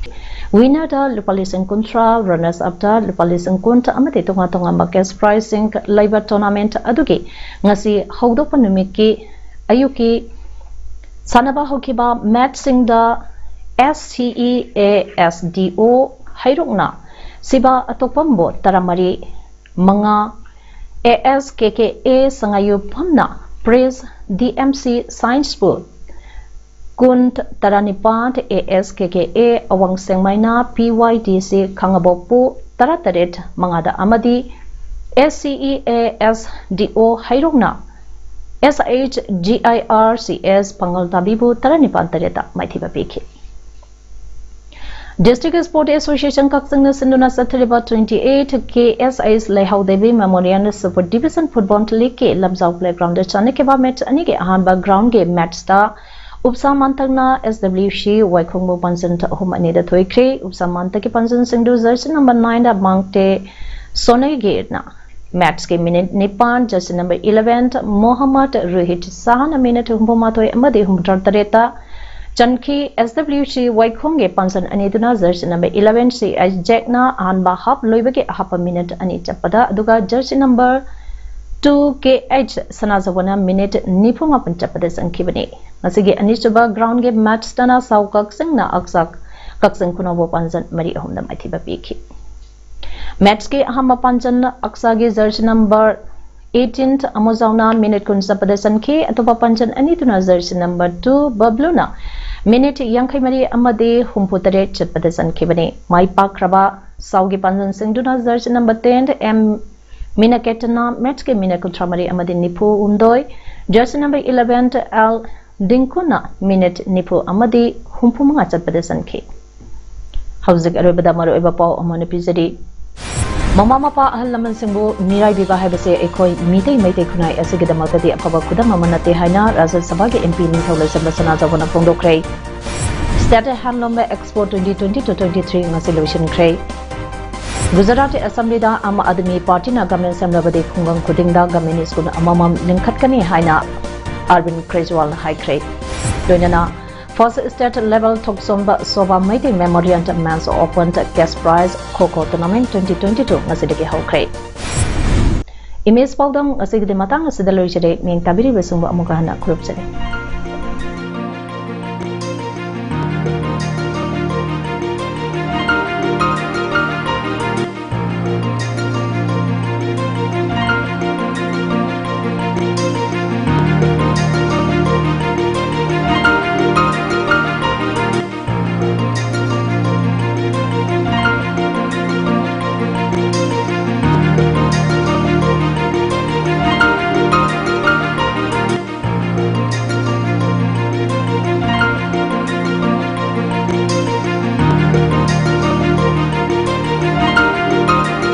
ꯋꯤꯅꯔꯗ ꯂꯨꯄꯥ ꯂꯤꯁꯤꯡ ꯀꯨꯟꯊ꯭ꯔꯥ, ꯔꯅꯔꯁ ꯑꯞꯇ ꯂꯨꯄꯥ ꯂꯤꯁꯤꯡ ꯀꯨꯟ ꯑꯃꯗꯤ ꯇꯣꯉꯥꯟ ꯇꯣꯉꯥꯟꯕ ꯀꯦꯁ ꯄ꯭ꯔꯥꯏꯖꯁꯤꯡ ꯂꯩꯕ ꯇꯣꯔꯅꯥꯃꯦꯟꯠ ꯑꯗꯨꯒꯤ ꯉꯁꯤ ꯍꯧꯗꯣꯛꯄ ꯅꯨꯃꯤꯠꯀꯤ ꯑꯌꯨꯛꯀꯤ ꯁꯥꯟꯅꯕ ꯍꯧꯈꯤꯕ ꯃꯦꯠꯁꯁꯤꯡꯗ S C E A S D ꯑꯣ ꯍꯩꯔꯣꯛꯅ ꯁꯤꯕꯥ ꯑꯇꯣꯛꯄꯝꯕꯨ ꯇꯔꯥꯃꯔꯤ ꯃꯉꯥ, A S K K A ꯁꯉꯥꯏꯌꯨꯝꯐꯝꯅ press D M C ꯁꯥꯏꯟꯁꯄꯨ ꯀꯨꯟ ꯇꯔꯥꯅꯤꯄꯥꯟ, A S K K A ꯑꯋꯥꯡ ꯁꯦꯡꯃꯥꯏꯅ ꯄꯤ ꯋꯥꯏ ꯗꯤ ꯁꯤ ꯈꯥꯉꯕꯣꯛꯄꯨ ꯇꯔꯥꯇꯔꯦꯠ ꯃꯉꯥꯗ ꯑꯃꯗꯤ S C E A S D ꯑꯣ ꯍꯩꯔꯣꯛꯅ ꯑꯦꯁ ꯑꯩꯆ ꯖꯤ ꯑꯥꯏ ꯑꯥꯔ ꯁꯤ ꯑꯦꯁ ꯄꯥꯡꯒꯜ ꯇꯥꯕꯤꯕꯨ ꯇꯔꯥꯅꯤꯄꯥꯟ ꯇꯔꯦꯠꯇ ꯃꯥꯏꯊꯤꯕ ꯄꯤꯈꯤ꯫ District Sport Association ꯀꯛꯆꯤꯡꯅ ꯁꯤꯟꯗꯨꯅ ꯆꯠꯊꯔꯤꯕ twenty eight K S S ꯂꯩꯍꯥꯎꯗꯦꯕꯤ Memorial Super Division Football League ꯀꯤ ꯂꯝꯖꯥꯎ Playground ꯗ ꯆꯠꯅꯈꯤꯕ match ꯑꯅꯤꯒꯤ ꯑꯍꯥꯟꯕ ground ꯒꯤ match ꯇ ꯎꯞꯁꯥ ꯃꯥꯟꯇꯛꯅ S W C ꯋꯥꯏꯈꯣꯡꯕꯨ ꯄꯥꯟꯖꯟ ꯑꯍꯨꯝ ꯑꯅꯤꯗ ꯊꯣꯏꯈ꯭ꯔꯦ꯫ ꯎꯞꯁꯥ ꯃꯥꯟꯇꯛꯀꯤ ꯄꯥꯟꯖꯟꯁꯤꯡꯗꯨ jersey number nine ꯗ ꯃꯥꯡꯇꯦ ꯁꯣꯅꯩꯒꯤꯅ match ꯀꯤ minute ꯅꯤꯄꯥꯟ, jersey number eleven Mohammad Rohit ꯁꯥꯍꯅ minute ꯍꯨꯝꯐꯨ ꯃꯥꯊꯣꯏ ꯑꯃꯗꯤ ꯍꯨꯝꯐꯨꯇꯔꯨꯛ ꯇꯔꯦꯠꯇ ꯆꯟꯈꯤ꯫ S W C ꯋꯥꯏꯈꯣꯡꯒꯤ ꯄꯥꯟꯖꯟ ꯑꯅꯤꯗꯨꯅ jersey number eleven ꯁꯤ ꯑꯩꯆ ꯖꯦꯛꯅ ꯑꯍꯥꯟꯕ half ꯂꯣꯏꯕꯒꯤ ꯑꯍꯥꯞꯄ minute ꯑꯅꯤ ꯆꯠꯄꯗ, ꯑꯗꯨꯒ jersey number two K H ꯁꯅꯥꯖꯧꯕꯅ minute ꯅꯤꯐꯨ ꯃꯥꯄꯟ ꯆꯠꯄꯗ ꯆꯟꯈꯤꯕꯅꯤ꯫ ꯃꯁꯤꯒꯤ ꯑꯅꯤꯁꯨꯕ ground ꯒꯤ match ꯇꯅ ꯁꯥꯎ ꯀꯛꯆꯤꯡꯅ ꯑꯛꯁꯥ ꯀꯛꯆꯤꯡ ꯈꯨꯅꯧꯕꯨ ꯄꯥꯟꯖꯟ ꯃꯔꯤ ꯑꯍꯨꯝꯗ ꯃꯥꯏꯊꯤꯕ ꯄꯤꯈꯤ꯫ Match ꯀꯤ ꯑꯍꯥꯟꯕ ꯄꯥꯟꯖꯟ ꯑꯛꯁꯥꯒꯤ jersey number eighteen ꯑꯃꯨꯖꯥꯎꯅ minute ꯀꯨꯟ ꯆꯠꯄꯗ ꯆꯟꯈꯤ꯫ ꯑꯇꯣꯞꯄ ꯄꯥꯟꯖꯟ ꯑꯅꯤꯗꯨꯅ jersey number two ꯕꯕ꯭ꯂꯨꯅ minute ꯌꯥꯡꯈꯩ ꯃꯔꯤ ꯑꯃꯗꯤ ꯍꯨꯝꯐꯨ ꯇꯔꯦꯠ ꯆꯠꯄꯗ ꯆꯟꯈꯤꯕꯅꯤ꯫ ꯃꯥꯏ ꯄꯥꯛꯈ꯭ꯔꯕ ꯁꯥꯎꯒꯤ ꯄꯥꯟꯖꯟꯁꯤꯡꯗꯨꯅ jersey number ten M ꯃꯤꯅꯀꯦꯇꯅ match ꯀꯤ minute ꯀꯨꯟꯊ꯭ꯔꯥ ꯃꯔꯤ ꯑꯃꯗꯤ ꯅꯤꯐꯨ ꯍꯨꯝꯗꯣꯏ, jersey number eleven L ꯗꯤꯡꯀꯨꯅ minute ꯅꯤꯐꯨ ꯑꯃꯗꯤ ꯍꯨꯝꯐꯨ ꯃꯉꯥ ꯆꯠꯄꯗ ꯆꯟꯈꯤ꯫ ꯍꯧꯖꯤꯛ ꯑꯔꯣꯏꯕꯗ ꯃꯔꯨꯑꯣꯏꯕ ꯄꯥꯎ ꯑꯃ ꯑꯣꯏꯅ ꯄꯤꯖꯔꯤ꯫ ꯃꯃꯥ ꯃꯄꯥ ꯑꯍꯜ ꯂꯃꯟꯁꯤꯡꯕꯨ ꯃꯤꯔꯥꯏꯕꯤꯕ ꯍꯥꯏꯕꯁꯦ ꯑꯩꯈꯣꯏ ꯃꯤꯇꯩ ꯃꯩꯇꯩ ꯈꯨꯟꯅꯥꯏ ꯑꯁꯤꯒꯤꯗꯃꯛꯇꯗꯤ ꯑꯐꯕ ꯈꯨꯗꯝ ꯑꯃ ꯅꯠꯇꯦ ꯍꯥꯏꯅ ꯔꯥꯖ꯭ꯌ ꯁꯚꯥꯒꯤ M P ꯅꯤꯡꯊꯧ ꯂꯩꯁꯦꯝꯕ ꯁꯅꯥꯖꯥꯎꯕꯅ ꯐꯣꯡꯗꯣꯛꯈ꯭ꯔꯦ꯫ State Handloom Expo twenty twenty-two twenty-three ꯉꯁꯤ ꯂꯣꯏꯁꯤꯟꯈ꯭ꯔꯦ꯫ ꯒꯨꯖꯔꯥꯠ Assembly ꯗ ꯑꯥꯝ ꯑꯥꯗꯃꯤ ꯄꯥꯔꯇꯤꯅ government ꯁꯦꯝꯂꯕꯗꯤ ꯈꯨꯡꯒꯪ ꯈꯨꯗꯤꯡꯗ government school ꯑꯃꯃꯝ ꯂꯤꯡꯈꯠꯀꯅꯤ ꯍꯥꯏꯅ ꯑꯔꯕꯤꯟ ꯀ꯭ꯔꯦꯖꯋꯥꯜꯅ ꯍꯥꯏꯈ꯭ꯔꯦ꯫ ꯂꯣꯏꯅꯅ First State Level ꯊꯣꯛꯆꯣꯝꯕ Sobha Meitei Memorial Men's Open Cash Prize ꯈꯣ ꯈꯣ tournament twenty twenty-two ꯉꯁꯤꯗꯒꯤ ꯍꯧꯈ꯭ꯔꯦ꯫ Image ꯄꯥꯎꯗꯝ ꯉꯁꯤꯒꯤꯗꯤ ꯃꯇꯥꯡ ꯑꯁꯤꯗ ꯂꯣꯏꯖꯔꯦ꯫ ꯃꯤꯡ ꯇꯥꯕꯤꯔꯤꯕꯁꯤꯡꯕꯨ ꯑꯃꯨꯛꯀ ꯍꯟꯅ ꯈꯨꯔꯨꯝꯖꯔꯤ꯫